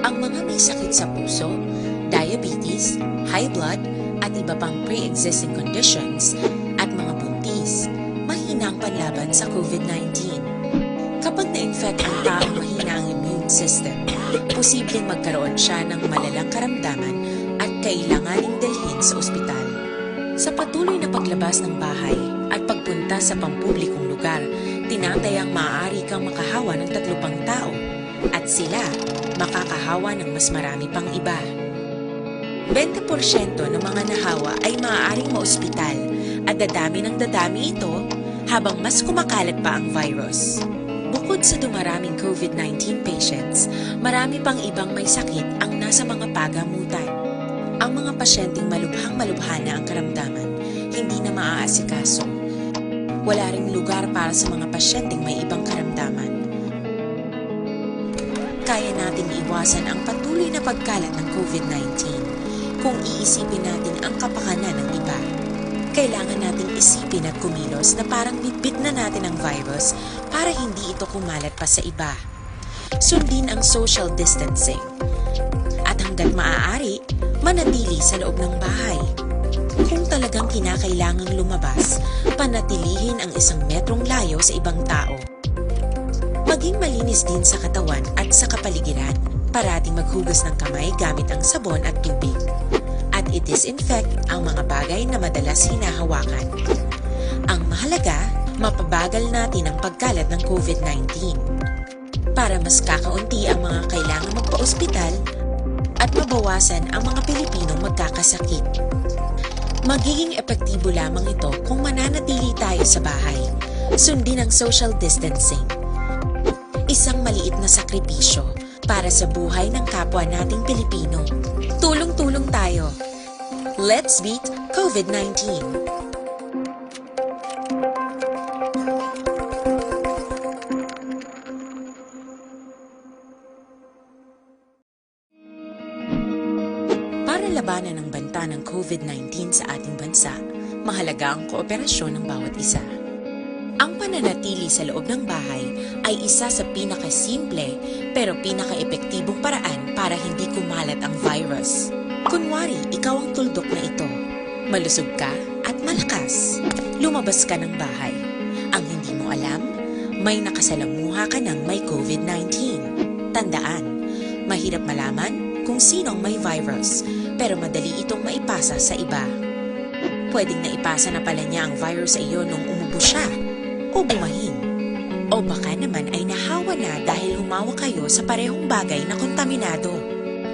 Ang mga may sakit sa puso, diabetes, high blood, at iba pang pre-existing conditions, at mga buntis, mahina ang panlaban sa COVID nineteen. Kapag na-infect ang taong mahina ang immune system, posibleng magkaroon siya ng malalang karamdaman at kailanganing dalhin sa ospital. Sa patuloy na paglabas ng bahay at pagpunta sa pampublikong lugar, tinatayang maaari kang makahawa ng tatlo pang tao at sila makakahawa ng mas marami pang iba. Bente porsyento ng mga nahawa ay maaaring maospital at dadami ng dadami ito habang mas kumakalat pa ang virus. Bukod sa dumaraming COVID nineteen patients, marami pang ibang may sakit ang nasa mga pagamutan. Ang mga pasyenteng malubhang-malubha na ang karamdaman, hindi na maaasikaso. Wala ring lugar para sa mga pasyenteng may ibang karamdaman. Kaya nating iwasan ang patuloy na pagkalat ng COVID nineteen kung iisipin natin ang kapakanan ng iba. Kailangan nating isipin at kumilos na parang bitbit na natin ang virus para hindi ito kumalat pa sa iba. Sundin ang social distancing. At hanggat maaari, manatili sa loob ng bahay. Kung talagang kinakailangang lumabas, panatilihin ang isang metrong layo sa ibang tao. Maging malinis din sa katawan at sa kapaligiran. Parating maghugas ng kamay gamit ang sabon at tubig. At i-disinfect ang mga bagay na madalas hinahawakan. Ang mahalaga, mapabagal natin ang pagkalat ng COVID nineteen para mas kakaunti ang mga kailangang magpaospital at mabawasan ang mga Pilipinong magkakasakit. Magiging epektibo lamang ito kung mananatili tayo sa bahay, sundin ang social distancing. Isang maliit na sakripisyo para sa buhay ng kapwa nating Pilipino. Tulong-tulong tayo. Let's beat COVID nineteen. Para labanan ang banta ng COVID nineteen sa ating bansa, mahalaga ang kooperasyon ng bawat isa. Ang pananatili sa loob ng bahay ay isa sa pinakasimple pero pinakaepektibong paraan para hindi kumalat ang virus. Kunwari, ikaw ang tuldok na ito. Malusog ka at malakas. Lumabas ka ng bahay. Ang hindi mo alam, may nakasalamuha ka ng may COVID nineteen. Tandaan, mahirap malaman kung sino ang may virus, pero madali itong maipasa sa iba. Pwedeng naipasa na pala niya ang virus sa iyo nung umubo siya o bumahin. O baka naman ay nahawa na dahil humawak kayo sa parehong bagay na kontaminado.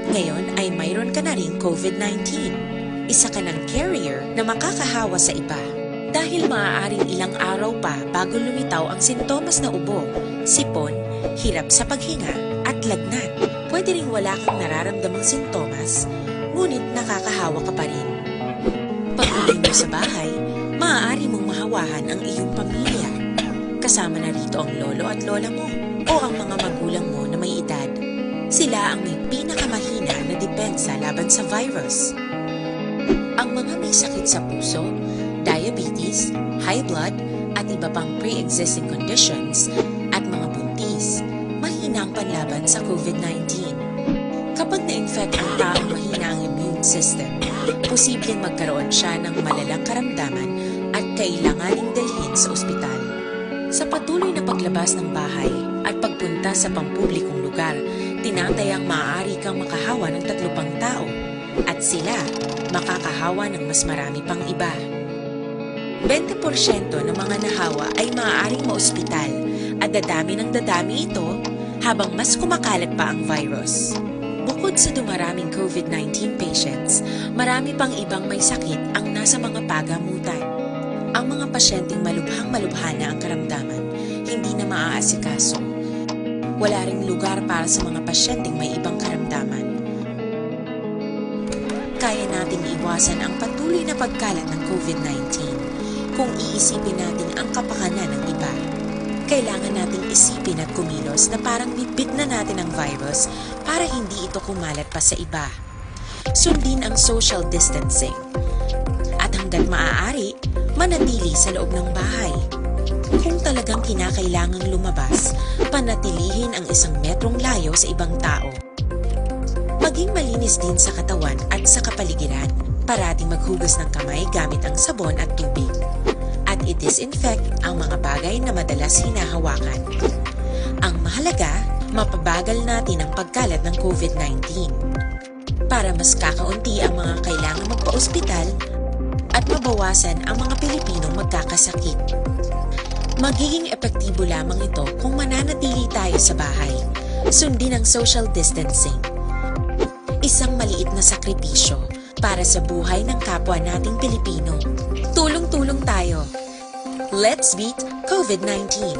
Ngayon ay mayroon ka na ring COVID nineteen. Isa ka ng carrier na makakahawa sa iba. Dahil maaaring ilang araw pa bago lumitaw ang sintomas na ubo, sipon, hirap sa paghinga, at lagnat. Pwede ring wala kang nararamdamang sintomas, ngunit nakakahawa ka pa rin. Pag-uwi mo sa bahay, maaari mong mahawahan ang iyong pamilya. Kasama na rito ang lolo at lola mo o ang mga magulang mo na may edad. Sila ang may pinakamahina na depensa laban sa virus. Ang mga may sakit sa puso, diabetes, high blood, at iba pang pre-existing conditions, at mga buntis, mahina ang panlaban sa COVID nineteen. Kapag na-infect ang taong mahina ang immune system, posibleng magkaroon siya ng malalang karamdaman at kailanganing dalhin sa ospital. Sa patuloy na paglabas ng bahay at pagpunta sa pampublikong lugar, tinatayang maaari kang makahawa ng tatlo pang tao at sila makakahawa ng mas marami pang iba. Bente porsyento ng mga nahawa ay maaaring maospital at dadami ng dadami ito habang mas kumakalat pa ang virus. Bukod sa dumaraming COVID nineteen patients, marami pang ibang may sakit ang nasa mga pagamutan. Ang mga pasyenteng malubhang-malubha na ang karamdaman, hindi na maaasikaso. Wala ring lugar para sa mga pasyenteng may ibang karamdaman. Kaya nating iwasan ang patuloy na pagkalat ng COVID nineteen kung iisipin natin ang kapakanan ng iba. Kailangan nating isipin at kumilos na parang bitbit na natin ang virus para hindi ito kumalat pa sa iba. Sundin ang social distancing. At hanggat maaari, manatili sa loob ng bahay. Kung talagang kinakailangang lumabas, panatilihin ang isang metrong layo sa ibang tao. Maging malinis din sa katawan at sa kapaligiran. Parating maghugas ng kamay gamit ang sabon at tubig. At i-disinfect ang mga bagay na madalas hinahawakan. Ang mahalaga, mapabagal natin ang pagkalat ng COVID nineteen para mas kakaunti ang mga kailangang magpaospital at mabawasan ang mga Pilipinong magkakasakit. Magiging epektibo lamang ito kung mananatili tayo sa bahay. Sundin ang social distancing. Isang maliit na sakripisyo para sa buhay ng kapwa nating Pilipino. Tulong-tulong tayo. Let's beat COVID nineteen.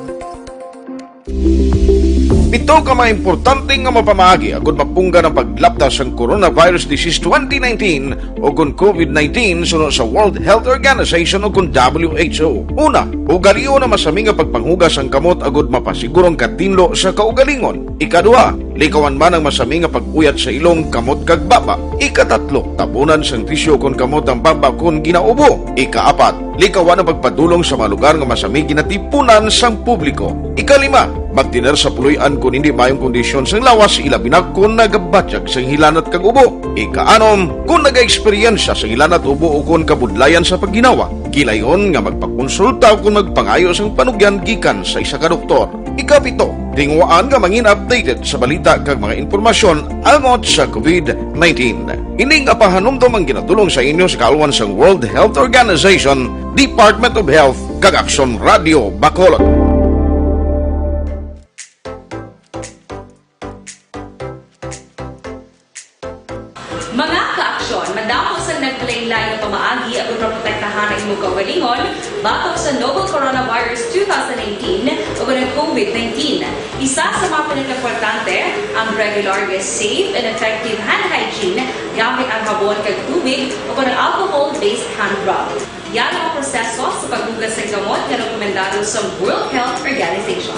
Pito ka mga importante nga mapamaagi agud mapunggan ang paglapta sang coronavirus disease twenty nineteen o kon COVID nineteen suno sa World Health Organization o kon W H O. Una, ugalion ang masami nga pagpanghugas sang kamot agud mapasiguro ang katinlo sa kaugalingon. Ikaduha, likawan man ang masami nga pag-uyat sa ilong, kamot kag baba. Ikatatlo, tabunan sang tisyu kon kamot ang baba kon ginaubo. Ikaapat, likawan ang pagpadulong sa mga lugar nga masami ginatipunan sang publiko. Ikalima, magtener sa puloy-an kon hindi maayong kondisyon sang lawas, ilabi na kon nagabatyag sang hilanat kag ubo. Ikaanom, kon nagaeksperyensya sang hilanat, ubo o kon kabudlayan sa pagginawa. Gilayon nga magpakonsulta kon magpangayo sang panugyan gikan sa isa ka doktor. Ikapito, tinguhaan nga mangin updated sa balita kag mga impormasyon angot sa covid nineteen. Ini nga pahanumdom ang ginadul-ong sa inyo sa kaalwan sang World Health Organization, Department of Health, kag Aksyon Radio Bacolod. Mga kaaksyon, madamo sang naglain-lain nga pamaagi agud maprotektahan ang imo kaugalingon batok sa novel coronavirus two thousand nineteen o ang covid nineteen. Isa sa mga pinakaimportante, ang regular nga safe and effective hand hygiene gamit ang habon kag tubig o ang alcohol-based hand rub. Yara ang proseso sa paghugas sa gamot nga rekomendado sa World Health Organization.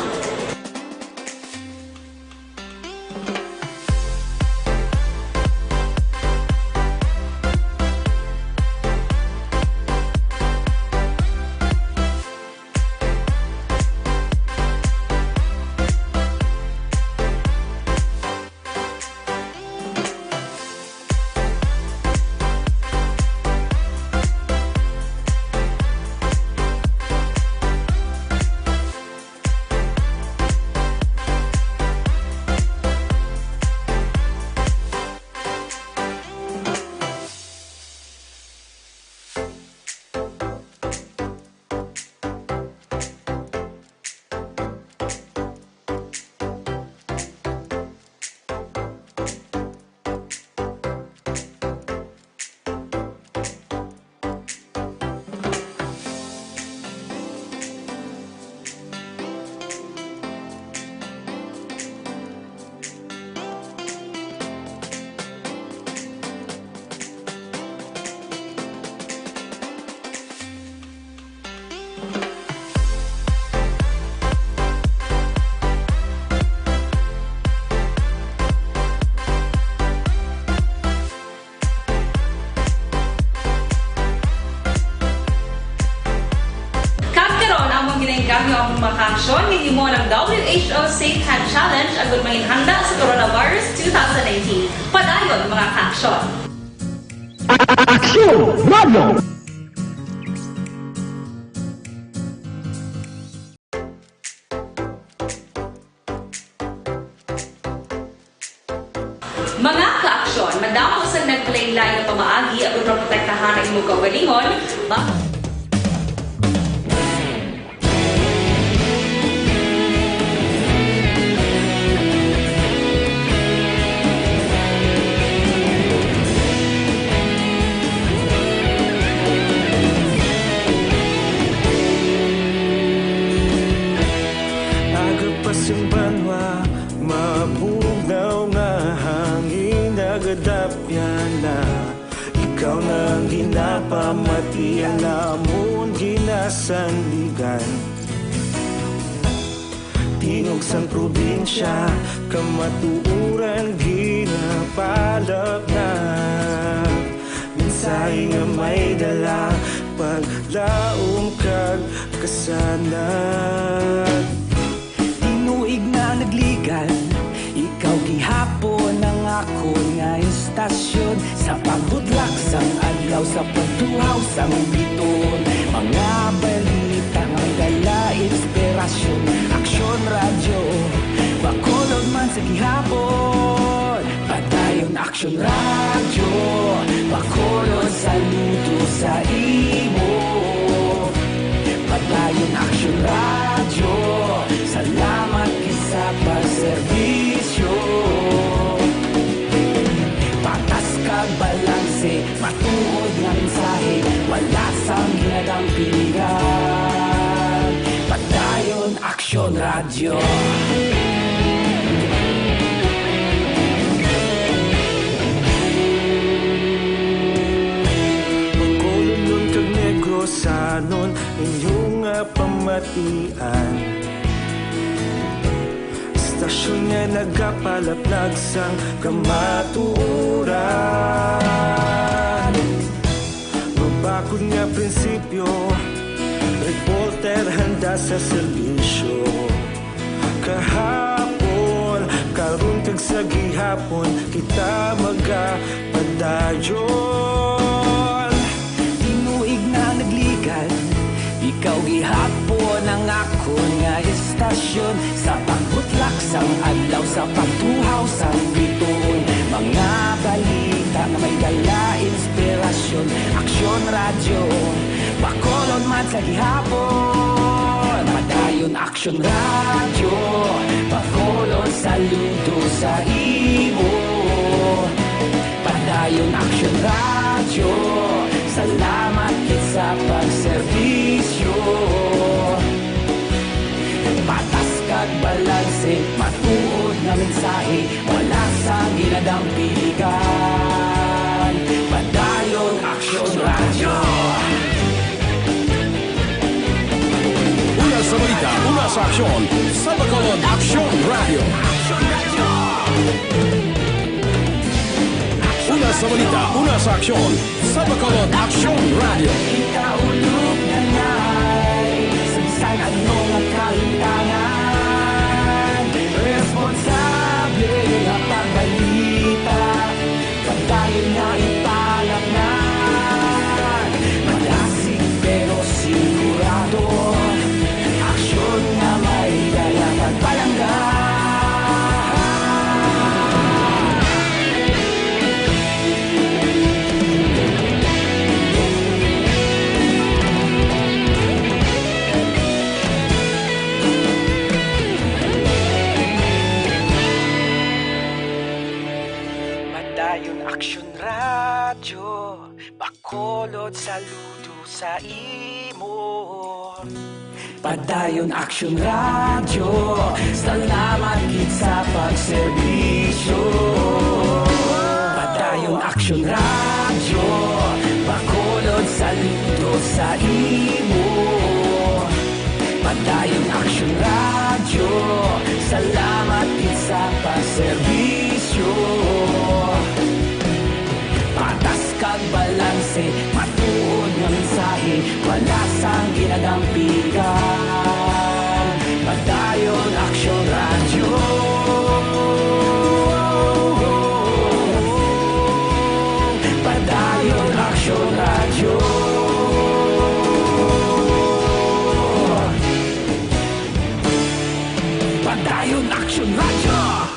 Kag karon, amon ginaengganyo ang mga kaaksyon nga himo ng W H O Safe Hand Challenge agud manginhanda sa coronavirus two thousand nineteen. Padayon, mga kaaksyon! Aksyon Radio! Mga kaaksyon, madamo sang naglain-lain nga pamaagi agud maprotektahan ang imo kaugalingon, ba- Aga pa sing banwa, mabugnaw nga hangin nagadapyan na. Ikaw na ang ginapamatian namon ginasandigan. Tingog sang probinsya, kamatuoran ginapalapnag. Mensahe nga may dala, paglaom kag kasanag. Tinuig na nagligal, ikaw gihapon ang akon nga istasyon. Sa pagbudlak sang adlaw, sa pagtuhaw sang biton, mga balita nga dala inspirasyon. Aksyon Radyo, Bacolod man sa gihapon. Padayon Aksyon Radyo, Bacolod, saludo sa imo. Padayon Aksyon Radyo, salamat gid sa pagserbisyo. Patas kag balanse, matuod nga mensahe, wala sang ginadampingan. Padayon Aksyon Radyo. Bacolodnon kag Negrosanon, inyo nga pamatian. Istasyon nga nagapalaplag sang kamatuoran. Mabakod nga prinsipyo, reporter handa sa serbisyo. Kahapon, karon kag sa gihapon, kita magapadayon. Tinuig na nagligal, Puon ang akon nga istasyon, sa pagbutlak sang adlaw, sa pagtuhaw sang bituon, mga balita nga may dala inspirasyon. Aksyon Radyo, Bacolod man sa gihapon. Padayon Aksyon Radyo, Bacolod saludo sa imo. Padayon Aksyon Radyo, salamat gid sa pagserbisyo. Patas kag balanse, matuod nga mensahe, wala sang ginadampigan. Padayon Aksyon Radyo. Una sa balita, una sa aksyon, sa Bacolod Aksyon Radyo. Una sa balita, una sa aksyon, sa Bacolod Aksyon Radyo. Ikaulog na na'y sa bisan ano nga kahitangan. Responsable nga pagbalita, padayon nga ipalaknag. Madasig pero sigurado, aksyon nga may dala kag palangga. Padayon Aksyon Radyo, Bacolod saludo sa imo. Padayon Aksyon Radyo, salamat gid sa pagserbisyo. Padayon Aksyon Radyo, Bacolod saludo sa imo. Padayon Aksyon Radyo, salamat gid sa pagserbisyo. Patas kag balanse, matuod nga mensahe, wala sang ginadampigan. Padayon Aksyon Radyo. Padayon Aksyon Radyo. Padayon Aksyon Radyo.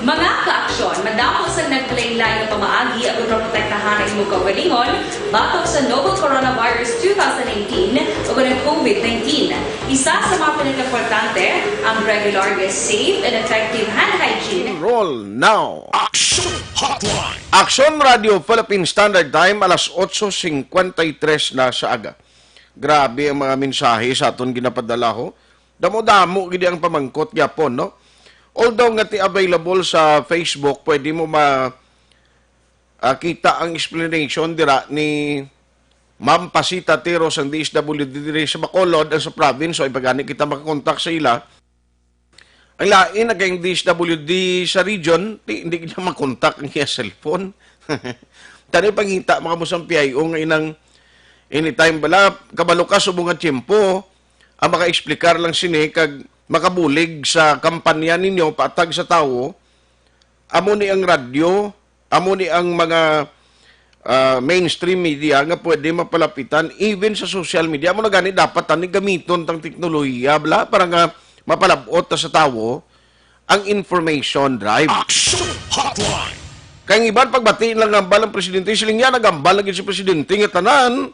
Mga kaaksyon, madamo sang naglain-lain nga pamaagi agon maprotektahan ang imong kaugalingon batok sa novel coronavirus two thousand nineteen ug ang COVID nineteen. Isa sa mga pinakaimportante, ang regular nga safe and effective hand hygiene. Enroll now. Aksyon Hotline. Aksyon Radio Philippine Standard Time, alas otso cincuenta y tres na sa aga. Grabe ang mga mensahe sa aton ginapadala, ho. Damo-damo gid ang pamangkot gyapon, no? Although nga ti available sa Facebook, pwede mo ma-, ah, kita ang explanation dira ni Ma'am Pasita Tiro sang D S W D diri sa Bacolod, ang sa province, so ipagani kita makakontak sa ila. Ang lain, nagkaing D S W D sa region, di, hindi kita makontak ang iya cellphone. Tani pangita, mga musang P I O nga inang anytime bala, kabalo ka subong nga tiyempo, ang maka-explicar lang sini kag makabulig sa kampanya ninyo paatag sa tawo, amo ni ang radyo, amo ni ang mga, ah, mainstream media nga pwede mapalapitan, even sa social media. Amo na gani dapat ani gamiton tang teknolohiya, bala, para nga mapalab-ot ta sa tawo ang information drive. Action Hotline. Kay ang iban pagbati lang nga hambal ang presidente, siling niya, naghambal na gid si presidente nga tanan.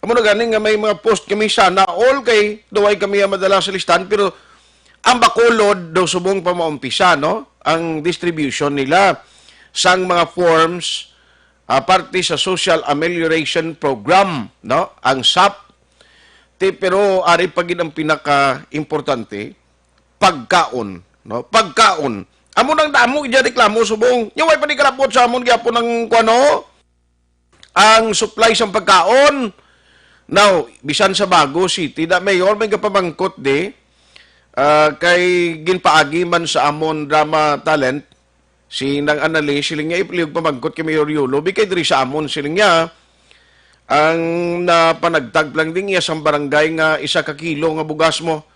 Amo na gani nga may mga post kami, sana all kay duway kami ang madala sa listahan, pero ang Bacolod daw subong pa maumpisa, no, ang distribution nila sang mga forms, ah, parte sa Social Amelioration Program, no, ang sap. Ti, pero ari pa gid ang pinaka-importante, pagkaon, no, pagkaon. Amo nang damo gid reklamo subong. Nya way pa ni kalabot sa amon gyapon ang kuan, no? Ang supply sang pagkaon. Now, bisan sa Bago City, da mayor may gapamangkot di, ah, kay ginpaagi man sa amon drama talent, Si Nang Anali, siling niya, iplihog pamangkot kay Mayor Yulo, bigay diri sa amon, siling niya, ang napanagtag lang din iya sang barangay nga isa ka kilo nga bugas mo.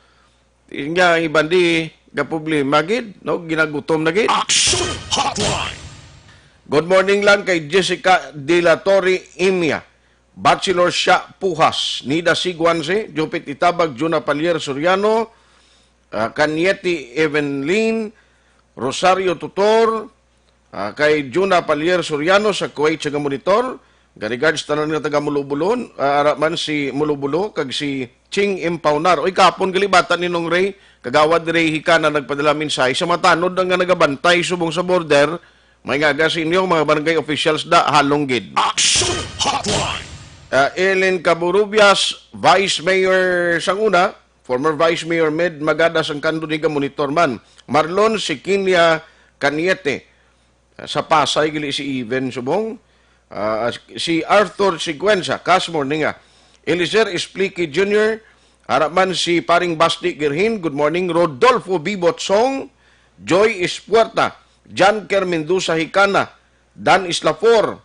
Siling niya, ang iban di, gaproblema gid, no? Ginagutom na gid. Action Hotline! Good morning lang kay Jessica De La Torre Imia, Bachelor Sha Puhas, Nida Siguanse, Jupit Itabag, Juna Palier Soriano, ah, Kanyeti Evelyn, Rosario Tutor, ah, kay Juna Palier Soriano sa Kuwait nga monitor. Regards tanan nga taga Mulubulon, ah, ara man si Mulubulo kag si Ching Impaunar. Oy, kapon gali bata ni Nong Ray, Kagawad Ray Hikana nagpadala mensahe sa mga tanod nga nagabantay subong sa border, may ngaga sa inyo, mga barangay officials da, halong gid. Action Hotline! Ah, Ellen Caburubias, Vice Mayor sang una, former Vice Mayor Med Magada sang Candon Higa, monitor man. Marlon Sikinia Caniete, ah, sa Pasay, gali si Even Subong. Ah, si Arthur Siguenza, Cas Morninga. Eliezer Esplique Junior, ara man si Paring Basti Girhin, good morning. Rodolfo Bibot Song, Joy Espuerta, John Ker Mendoza Hikana, Dan Islafor,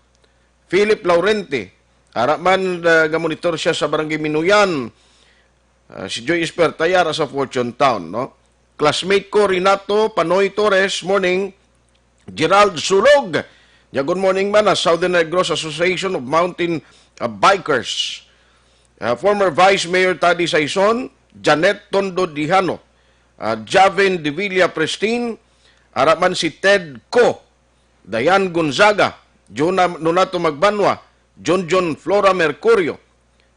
Philip Laurente, ara man, ah, nga monitor siya sa Barangay Minuyan. Ah, si Joy Esper Tayara sa Fortune Town, no? Classmate ko, Renato Panoy Torres, morning. Gerald Sulog, ya, good morning man, ah, Southern Negros Association of Mountain, ah, Bikers. Ah, former Vice Mayor Taddy Saison, Janet Tondo Dihano, ah, Javin Devilla Pristine, ara man si Ted Co, Dayan Gonzaga, Juna Nonato Magbanwa, Jonjon Flora Mercurio,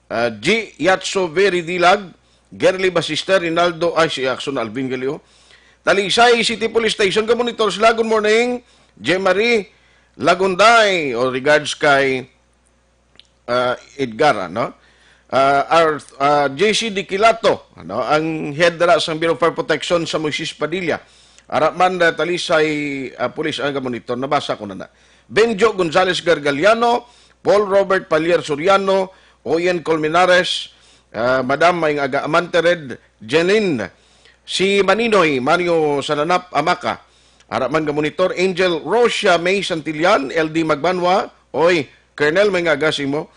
ah, G Yatso Very Dilag, Gerly Basister, Rinaldo, ay, si Axon Alvin Galio. Talisay City Police Station, ka monitor sila. Good morning, J Marie Lagunday, o regards kay, ah, Edgar, ano? Ah, Ar-, ah, J C Diquilato, ano, ang head dira sa Bureau of Fire Protection sa Moises Padilla. Ara man, ah, Talisay, ah, Police ang monitor, nabasa ko na na. Benjo Gonzales Gargaliano, Paul Robert Palier Soriano, Oyen Colmenares, ah, Madam Maing Aga Amante Red, Jenin, si Maninoy Mario Sananap Amaka, ara man nga monitor, Angel Rosia May Santillan, L D Magbanwa, oy, Colonel, may nga aga sa imo.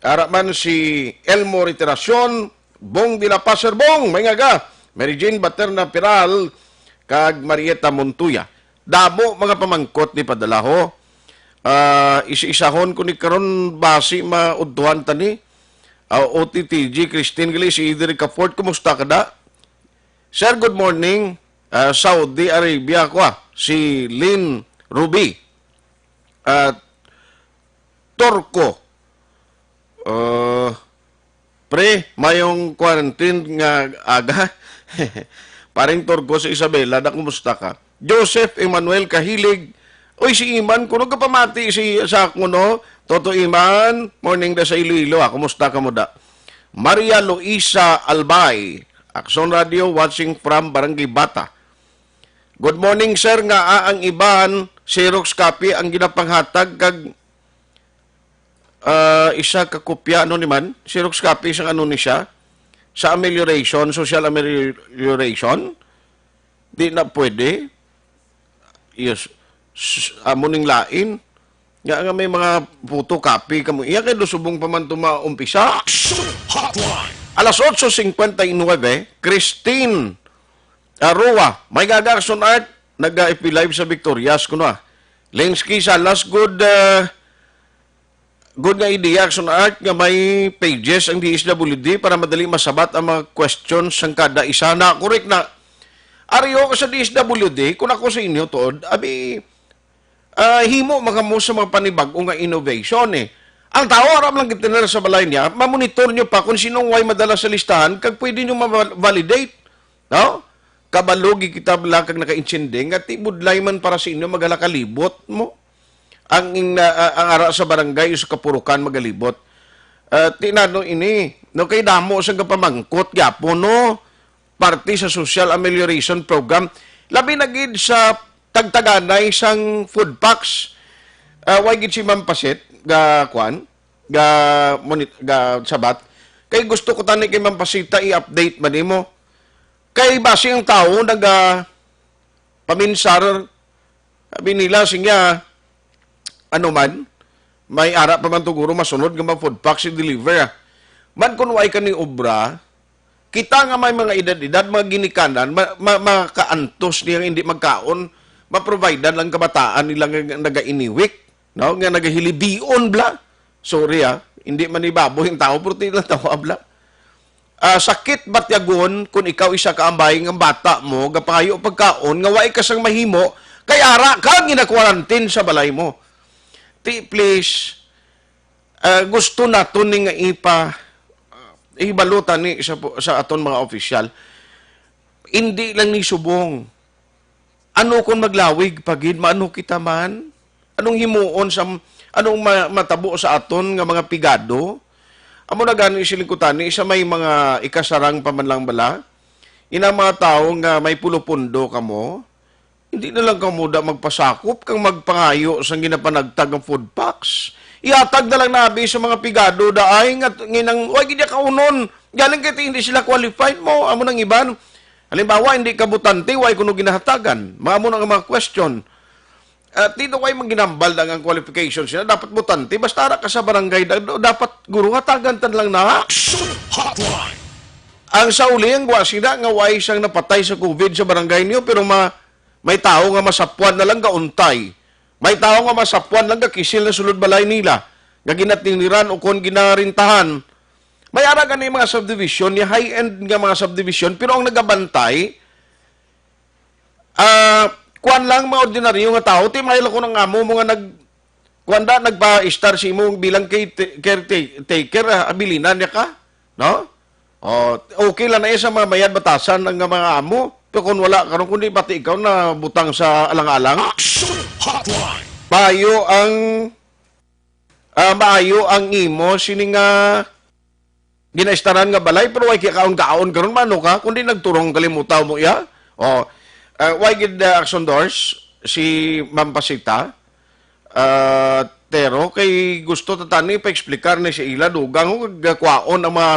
Ara man si Elmo Retiracion, Bong de la Paz, Sir Bong, may nga aga. Mary Jane Baterna Piral, kag Marieta Montoya. Damo mga pamangkot ni padala ho. Ah, isa-isahon ko ni karon basi maudtuhan ta ni. Ah, O T T G, Christine Gali, si Idri Caport, kumusta ka da? Sir, good morning. Ah, Saudi Arabia ko, ah. Si Lynn Ruby. Ah, Turko. Ah, pre, mayong quarantine nga aga. Paring Turko, si Isabela, da, kumusta ka? Joseph Emmanuel Kahilig. Uy, si Iman, kuno ka pamati si, sa ako, no? Toto Iman, morning da sa Iloilo, ah. Kumusta ka mo da? Maria Luisa Albay, Action Radio, watching from Barangay Bata. Good morning, sir. Nga, ah, ang iban, Xerox copy ang ginapanghatag kag, ah, isa ka kopya, ano ni man? Xerox copy sang ano ni siya? Sa amelioration, social amelioration? Di na pwede. Yes. S-, amo ning lain. Nga, nga may mga photocopy kamo. Iya kay lusubong pa man to maumpisa. Action Hotline! Alas otso cincuenta y nueve, Christine Arua, may gaga Action Art, nag-F B Live sa Victorias, kuno, ah. Lensky Salas, good, ah, good nga idea, Action Art, nga may pages ang D S W D para madali masabat ang mga questions sang kada isa. Na, correct na. Ari ko sa D S W D, kung ako sa inyo, tuod, abi, ah, himo man kamo sa mga panibag-o nga innovation, eh. Ang tao, aram lang gitiner sa balay niya, mamonitor nyo pa kung sinong way madala sa listahan, kag pwede nyo ma-validate. No? Kabalo gid kita bala kag nakaintindi nga ti budlay man para sa inyo, maghala ka libot mo. Ang in-, ah, ah, ang ara sa barangay, sa kapurukan, magalibot. Ah, ti nano ini, no, kay damo sang gapamangkot gyapon, no? Parte sa social amelioration program, labi na gid sa tagtaganay sang food packs. Ah, way gid si Ma'am Pasit ga, kwan, ga, monit-, ga sabat. Kay gusto ko tani kay Ma'am Pasita i-update man nimo. Kay basi ang tawo naga paminsar Sabi nila, siya, ano man, may ara pa man to guro masunod nga mga food packs i-deliver, ah. Man kun way ka ni obra, kita nga may mga edad-edad, mga ginikanan, ma-, ma-, makaantos niya nga hindi magkaon, maprovidean lang kabataan nila nga nagainiwik, no? Nga nagahilibion bla. Sorry, ah. Hindi man ni baboy ang tao, pero ti lang tao, bla. Ah, sakit batyagon kung ikaw isa ka amay nga bata mo, gapangayo pagkaon, nga way ka sang mahimo, kay ara ka gina-quarantine sa balay mo. Ti, please, ah, gusto naton ni nga ipa-, ah, ibalutan ni sa, sa aton mga opisyal. Hindi lang ni subong. Ano kung maglawig pa gid? Maano kita man? Anong himuon sa, anong ma-, matabo sa aton nga mga pigado? Amo na gani siling kutani, sa may mga ikasarang pa man lang bala, ina mga tawo nga may pulo-pundo kamo, hindi na lang kamo da magpasakop kang magpangayo sang ginapanagtag nga food packs. Ihatag na lang nabi sa mga pigado daay nga nginang, "Wa gid kaunon. Galing kay hindi sila qualified mo." Amo nang iban. Halimbawa, hindi ka botante, way kuno ginahatagan. Mga amo na nga mga question. At dito way man ginambal na ang qualification sila. Dapat botante. Basta ara ka sa barangay, da-, dapat guro hatagan tan lang na. Action Hotline. Ang sa uli, ang wa sila nga way sang napatay sa COVID sa barangay niyo, pero ma-, may tao nga masapwan na lang gauntay. May tao nga masapwan lang gakisil na sulod balay nila, nga ginatiniran o kon ginarintahan. May ara gani mga subdivision, ni high-end nga mga subdivision, pero ang nagabantay, ah, kuwan lang, mga ordinaryo nga tao, ti may ko ng amo mo nga nag, kuwan da, nagpa-star si imo bilang kate-, caretaker, ah, abilinan niya ka, no? Oh, okay lang na sa mga mayad batasan ang mga amo, pero kung wala karon, kundi pati ikaw na butang sa alang-alang. Action Hotline. Maayo ang, ah, maayo ang imo sini nga ginaistaran nga balay, pero way kaya kaon-kaon karon, mano ka, kundi nagturong kalimutaw mo iya. Oh, ah, way gid, ah, Action Doors, si Ma'am Pasita, ah, Tero, kay gusto ta tani pa-explicar ni sa ila, dugang, oh, gakwaon ang mga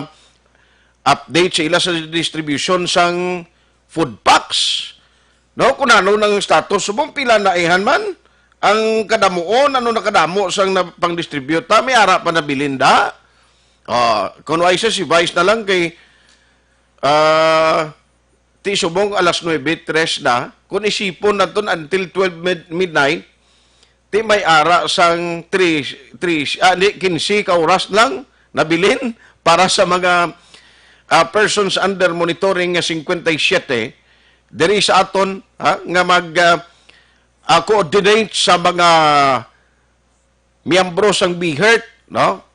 update sa ila sa distribution sang food packs. No, kung ano nang status, subong pila na ihan man ang kadamuon, ano nakadamo sang na, pang-distribute ta, may ara pa nabilin da. Ah, kung wa isa si Vice na lang kay, ah, ti subong alas nuebe, tres na, kung isipon naton until twelve mid-, midnight, ti may ara sang three, three, ah, di, quince ka oras lang nabilin para sa mga, ah, persons under monitoring nga cinquenta y siete diri sa aton, ha, nga mag, ah, ah, coordinate sa mga miyembro sang BHERT, no?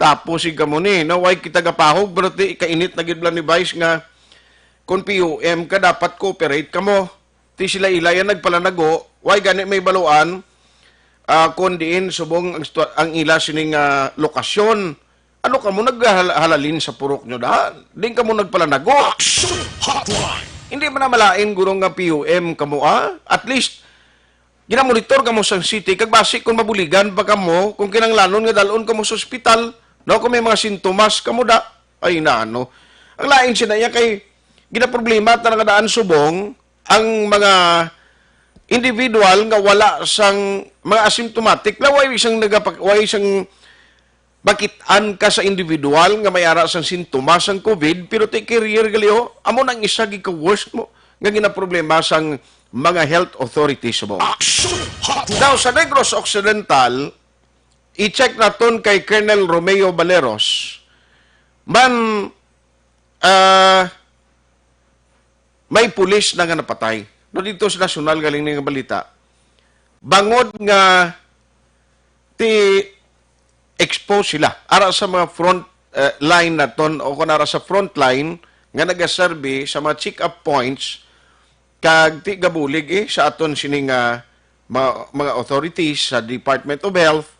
Tapos si kamo ni, no, way kita gapahog, pero ti kainit na gid lang ni Vice nga kung P U M ka, dapat cooperate kamo. Ti sila ila yan nagpalanago, way gani may baluan, ah, kung diin subong ang, stu-, ang ila sining, ah, lokasyon. Ano kamo naghalalin sa purok nyo da? Din kamo nagpalanago? Action Hotline. Hindi man na malain, guro, nga P U M kamo, ah? At least, ginamonitor kamo sa city, kag basi kung mabuligan pa kamo, kung kinahanglanon nga dalon kamo sa ospital, no, kung may mga sintomas kamo da, ay na ano. Ang lain sina iya kay ginaproblema ta nga daan subong ang mga individual nga wala sang mga asymptomatic, la way sang nagapa-, way sang makit-an ka sa individual nga may ara sang sintomas sang COVID, pero ti carrier gali, ho. Amo nang isa gid ka worst mo nga ginaproblema sang mga health authorities mo. Action Hotline. Now, sa Negros Occidental, i-check naton kay Colonel Romeo Baleros. Man, ah, may pulis na nga napatay. No, dito sa nasyonal galing nga balita. Bangod nga ti expose sila ara sa mga front, eh, line naton o kung ara sa front line nga nagaserbi sa mga check-up points kag ti gabulig, eh, sa aton sini nga mga, mga authorities sa Department of Health,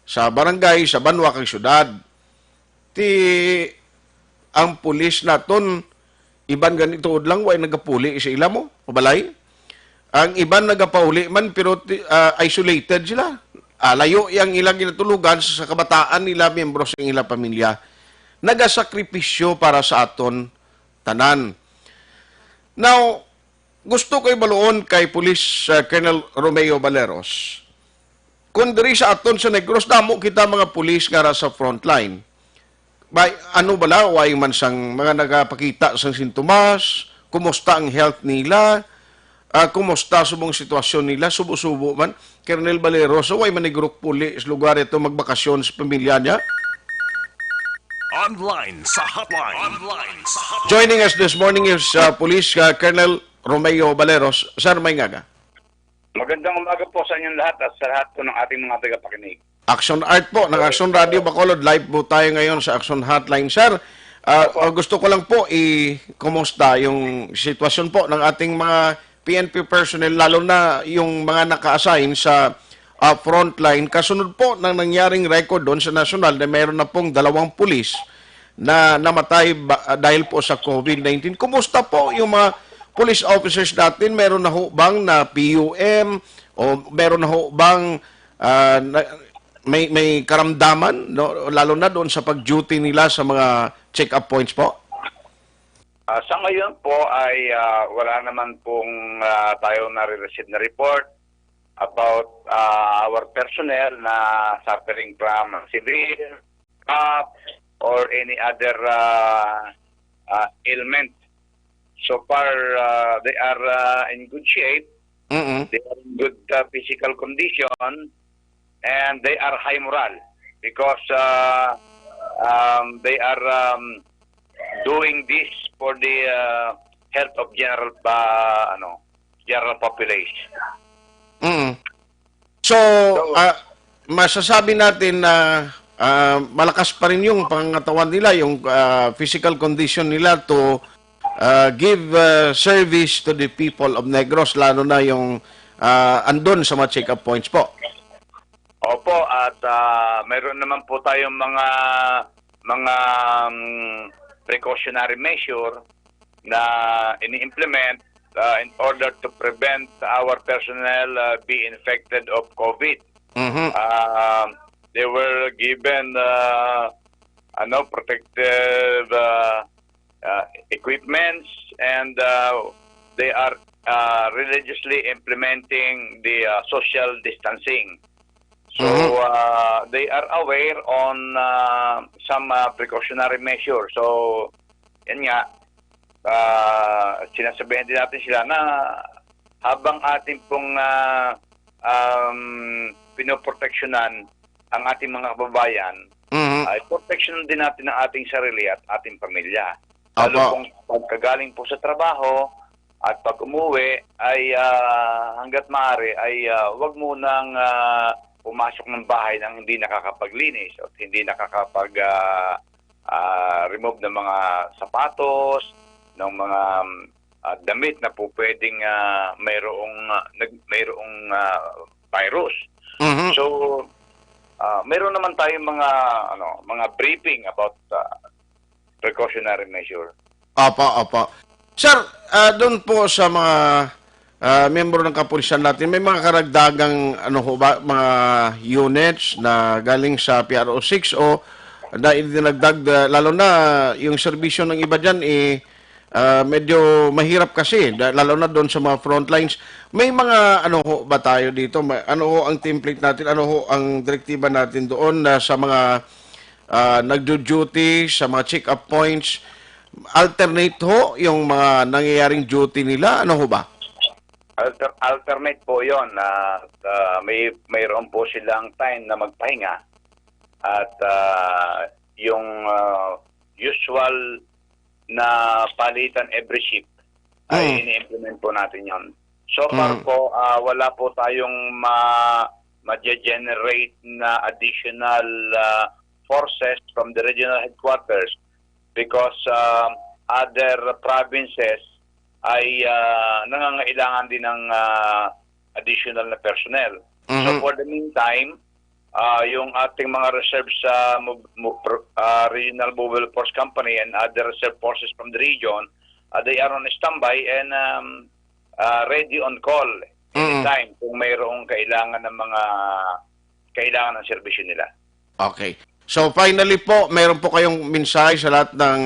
sa barangay, sa banwa kag syudad. Ti ang pulis naton, iban gani tuod lang, way nagapuli sa ila mo, mabalay. Ang iban nagapauli man, pero ti-, ah, isolated sila. Ah, layo yang ilang ginatulugan sa, sa kabataan nila, miyembro sa ilang pamilya. Nagasakripisyo para sa aton tanan. Now, Gusto ko ibaluon kay Police, ah, Colonel Romeo Valeros. Kung diri sa aton sa Negros, damo kita mga pulis nga ra sa frontline. Bay, ano bala, way man sang mga nagapakita sang sintomas? Kumusta ang health nila? Ah, kumusta subong sitwasyon nila? Subo-subo man. Colonel Valeros, way man ni Group Puli sa lugar ito magbakasyon sa pamilya niya? Online sa hotline. Online sa hotline. Joining us this morning is, uh, Police, uh, Colonel Romeo Valeros. Sir, may ngaga. Magandang umaga po sa inyong lahat at sa lahat po ng ating mga tagapakinig. Action Art po ng Action Radio Bacolod. Live po tayo ngayon sa Action Hotline, sir. Ah, Opo. ah, gusto ko lang po i-, kumusta yung sitwasyon po ng ating mga P N P personnel, lalo na yung mga naka-assign sa, ah, frontline. Kasunod po ng nangyaring record doon sa nasyonal na mayroon na pong dalawang pulis na namatay ba, ah, dahil po sa COVID nineteen. Kumusta po yung mga police officers natin? Meron na ho bang na P U M o meron na ho bang, ah, na, may, may karamdaman, no? Lalo na doon sa pag-duty nila sa mga check-up points po? Ah, sa ngayon po ay, ah, wala naman pong, ah, tayo nare-receive na report about, ah, our personnel na suffering from severe cough or any other, ah, ah, ailment. So far, ah, they are, ah, in good shape. Mm-mm. They are in good, ah, physical condition, and they are high moral because, ah, um, they are, um, doing this for the, ah, health of general, ah, ano, general population. Mm. So, So, ah, masasabi natin na, ah, malakas pa rin yung pangangatawan nila, yung, ah, physical condition nila to, ah, give, ah, service to the people of Negros, lalo na yung, ah, andun sa mga check-up points po. Opo, at, ah, mayroon naman po tayong mga, mga, um, precautionary measure na ini-implement, ah, in order to prevent our personnel, ah, be infected of COVID. Mhm. Ah, they were given, ah, ano, protective, ah, ah, equipments, and, ah, they are, ah, religiously implementing the, ah, social distancing. So, Mhm. ah, they are aware on, ah, some, ah, precautionary measures. So, yan nga, ah, sinasabihan din natin sila na habang atin pong, ah, um, pinoproteksyonan ang ating mga kababayan, Mhm. ay proteksyonan din natin ang ating sarili at ating pamilya. Lalo Opo. pong pagkagaling po sa trabaho at pag umuwi ay, ah, hangga't maaari ay, ah, wag munang, ah, pumasok ng bahay nang hindi nakakapaglinis at hindi nakakapag, ah, ah, remove ng mga sapatos, ng mga, ah, damit na po pwedeng, ah, mayroong, ah, nag-, mayroong, ah, virus. Mhm. So, ah, mayroon naman tayong mga, ano, mga briefing about, ah, precautionary measure. Opo, opo. Sir, ah, doon po sa mga, ah, miyembro ng kapulisan natin, may mga karagdagang, ano ho ba, mga units na galing sa P R O six o na idinagdag, ah, lalo na yung serbisyo ng iba dyan, eh, ah, medyo mahirap kasi, da-, lalo na doon sa mga frontlines. May mga, ano ho ba tayo dito? Ma-, ano ho ang template natin? Ano ho ang direktiba natin doon na sa mga, ah, nagdu-duty, sa mga check-up points? Alternate ho yung mga nangyayaring duty nila? Ano ho ba? Alter-, alternate po yon. Ah, ah, may, mayroon po silang time na magpahinga. At, ah, yung, ah, usual na palitan every shift ay Mm. ini-implement po natin yon. So far Mm. po, ah, wala po tayong ma-, ma-generate na additional, ah, forces from the regional headquarters because, ah, other provinces ay, ah, nangangailangan din ng, ah, additional na personnel. So Mhm. for the meantime, ah, yung ating mga reserves sa mo-, mo-, pro-, ah, Regional Mobile Force Company and other reserve forces from the region, ah, they are on standby and, um, ah, ready on call Mm. anytime kung mayroong kailangan ng mga, kailangan ng serbisyo nila. Okay. So, finally po, mayroon po kayong mensahe sa lahat ng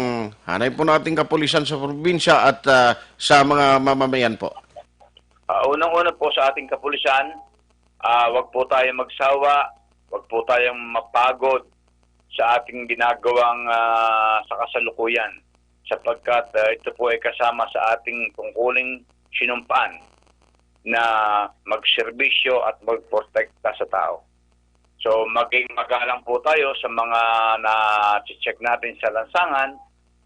hanay po nating kapulisan sa probinsya at, ah, sa mga mamamayan po? Unang-una po sa ating kapulisan, ah, wag po tayong magsawa, wag po tayong mapagod sa ating ginagawang, ah, sa kasalukuyan, sapagkat, ah, ito po ay kasama sa ating tungkuling sinumpaan na magserbisyo at magprotekta sa tao. So, maging magalang po tayo sa mga na-check natin sa lansangan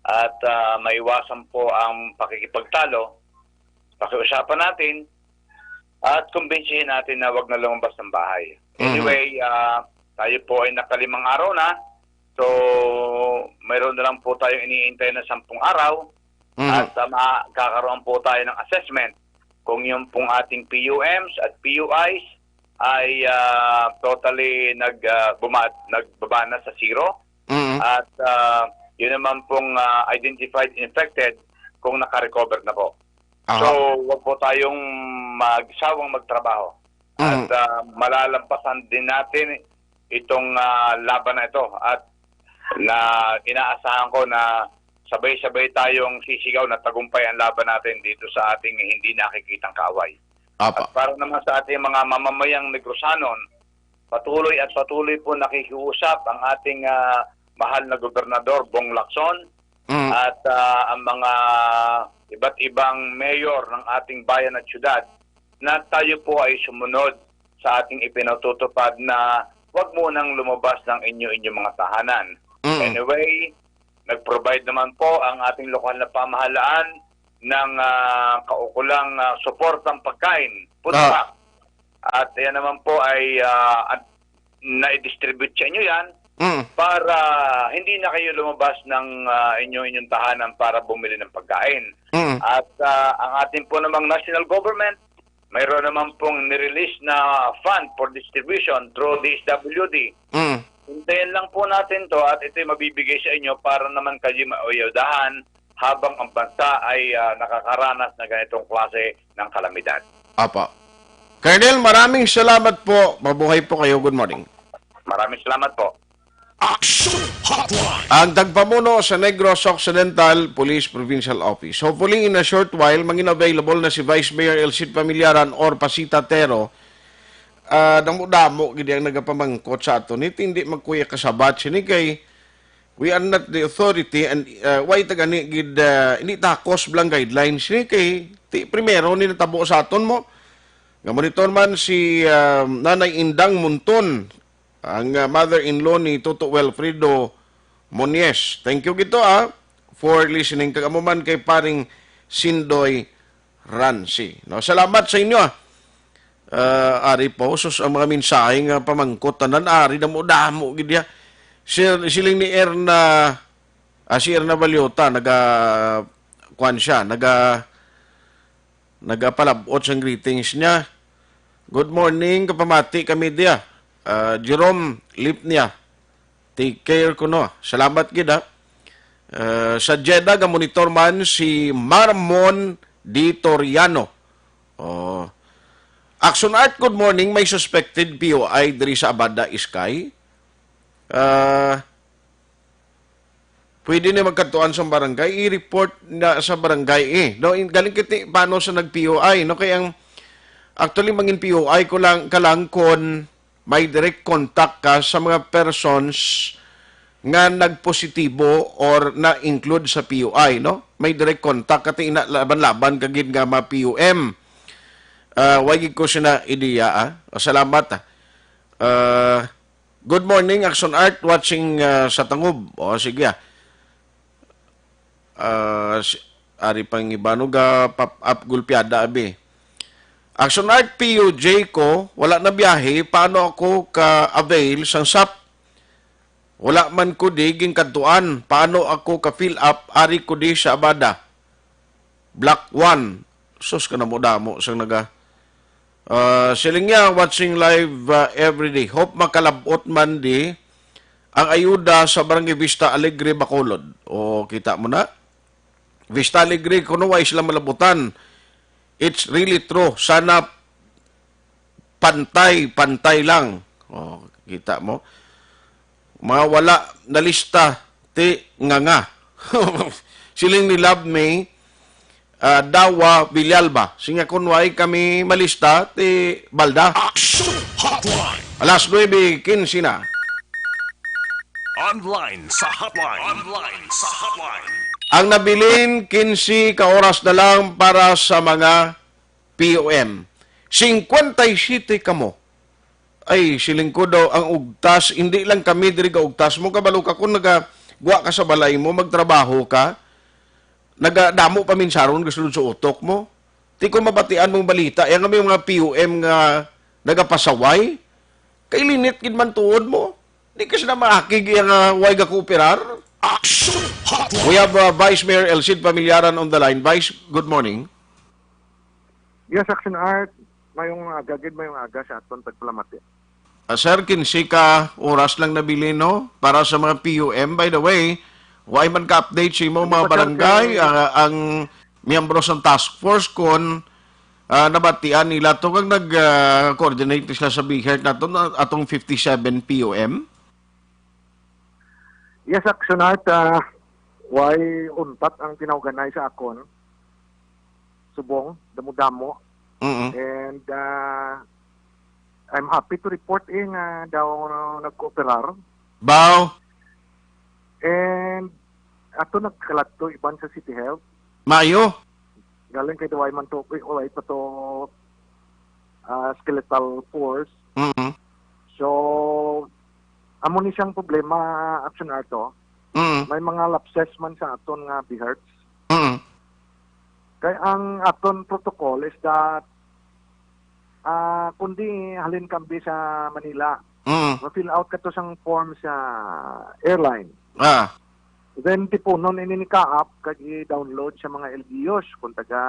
at, ah, maiwasan po ang pakikipagtalo. Pakiusapan natin at kumbinsihin natin na wag na lumabas ng bahay. Mm-hmm. Anyway, ah, tayo po ay nakalimang araw na. So, mayroon na lang po tayong iniintay na sampung araw. Mm-hmm. At, ah, magkakaroon po tayo ng assessment kung yung pong ating P U Ms at P U Is ay, ah, totally nag, ah, buma-, nagbaba na sa zero. Mm-hmm. At, ah, yun naman pong, ah, identified infected kung nakarecover na po. Aha. So, wag po tayong magsawang magtrabaho. At, mm, ah, malalampasan din natin itong, ah, laban na ito. At na inaasahan ko na sabay-sabay tayong sisigaw na tagumpay ang laban natin dito sa ating hindi nakikitang kaaway. Apa. At para naman sa ating mga mamamayang Negrosanon, patuloy at patuloy po nakikiusap ang ating, ah, mahal na Gobernador Bong Lacson, mm, at, ah, ang mga iba't ibang mayor ng ating bayan at syudad na tayo po ay sumunod sa ating ipinatutupad na wag munang lumabas ng inyo-inyong mga tahanan. Mm. Anyway, nag-provide naman po ang ating lokal na pamahalaan ng, ah, kaukulang, ah, suportang pagkain, food, ah, pack. At yan naman po ay, ah, at na-distribute sa inyo yan, mm, para hindi na kayo lumabas ng, ah, inyo-, inyong tahanan para bumili ng pagkain. Mm. At, ah, ang ating po namang national government, mayroon naman pong nirelease na fund for distribution through D S W D. Mm. Hintayin lang po natin to at ito'y mabibigay sa inyo para naman kayo mauyawdahan habang ang bansa ay, ah, nakakaranas na ganitong klase ng kalamidad. Apa. Colonel, maraming salamat po. Mabuhay po kayo. Good morning. Maraming salamat po. Action Hotline. Ang tagpamuno sa Negros Occidental Police Provincial Office. Hopefully, in a short while, mangin available na si Vice Mayor El Cid Familiaran or Pasita Tero. Ah, damo-damo gid ang nagapamangkot sa aton. Iti hindi magkuya kasabat sini kay we are not the authority and, uh, why ta gani gid, uh, hindi takos bilang guidelines ni kay ti primero ni natabo sa aton mo. Nga monitor man si, uh, Nanay Indang Munton, ang, uh, mother-in-law ni Toto Wilfredo Monies. Thank you gito, ah, for listening. Kag amo man kay paring Sindoy Ransi. No, salamat sa inyo, ah. Ah, ari po, sus, ang mga mensahe nga pamangkot, tanan, ari, damo-damo gid ya. Sir, siling ni Erna, ah, si Erna Valiota, naga, kuwan siya, naga, nagapalabot sang greetings niya. "Good morning, kapamati kami diya." Ah, Jerome Lipnia. Take care kuno. Salamat gid, ha. Eh, sa Jeddah, ga-monitor man si Marmon Di Toriano. Oh. Action Art, good morning. May suspected P O I diri sa Abada, Iskay. Ah, pwede ni magkadtuan sa barangay, i-report na sa barangay, eh. No, in-, galing kiti, paano sa nag-P O I, no? Kay ang, actually, mangin P O I ko lang, ka lang kon may direct contact ka sa mga persons nga nagpositibo or na-include sa P U I, no? May direct contact ka, ti ina laban-laban ka gid nga ma-P U M. Ah, wa gid ko sina ideya, ah. O, salamat, ah. Ah, good morning, Action Art, watching, ah, sa Tangub. O, sige, ah. Ah, si, ari pang iba, no, ga pop up gulpiada, abi. Action Art, P U J ko, wala na biyahe, paano ako ka-avail sang sap? Wala man ko di ginkadtuan, paano ako ka-fill up, ari ko di sa Abada? Block one. Sus, kanamo-damo sang naga. Ah, siling niya, watching live, ah, every day. Hope makalabot man di ang ayuda sa Barangay Vista Alegre, Bacolod. O, kita mo na. Vista Alegre, kuno wa sila malabutan. It's really true. Sana pantay, pantay lang. O, kita mo. Mga wala nalista, ti nga nga. Siling ni Love May, ah, Dawa Villalba. Sing akon way kami malista, ti Balda. Action Hotline. Alas nuebe quince na. Online sa hotline. Online sa hotline. Ang nabilin, quince ka oras na lang para sa mga P O M. Cincuenta y siete kamo. Ay, siling ko daw, ang ugtas, hindi lang kami diri ga ugtas mo. Kabalo ka kung nagagwa ka sa balay mo, magtrabaho ka, nagadamo pa minsaron gasulod sa utok mo. Di ko mabatian mong balita, yan nga may mga P O M nga nagapasaway. Kay linit gid man tuod mo. Di ka sila maakig iya nga way gakooperar. Action Hotline. We have, uh, Vice Mayor Elcid Familiaran on the line. Vice, good morning. Yes, Action Art. Mayong aga gid, mayong aga sa aton pagpalamati. Ah, sir, quince ka oras lang nabilin, no? Para sa mga P U M. By the way, way man ka-update sa imo Hindi mga pa, sir, barangay, kay ah, ang miyembro sa task force kon, ah, nabatian nila to kag nag, ah, coordinate sila sa BHERT nato na atong fifty-seven P U M? Yes, Action Art, ah, way untat ang tinawganay sa akon. Subong, damo-damo. Mm. And, ah, I'm happy to report, eh, nga daw nagkooperar. Baw. And ato nagkaladto iban sa City Health. Maayo. Galing kay way man to, way pa to, ah, skeletal force. Mm. So, amo ni siyang problema, Action Art, oh. Mm. May mga lapses man sa aton nga BHERTs. Mm. Kay ang aton protocol is that, ah, kundi halin kambi sa Manila, Mm. ma-fill out ka to sang form sa airline. Ah. Then, tipunon ini ni Kaap kag i-download sa mga L G Us. Kung taga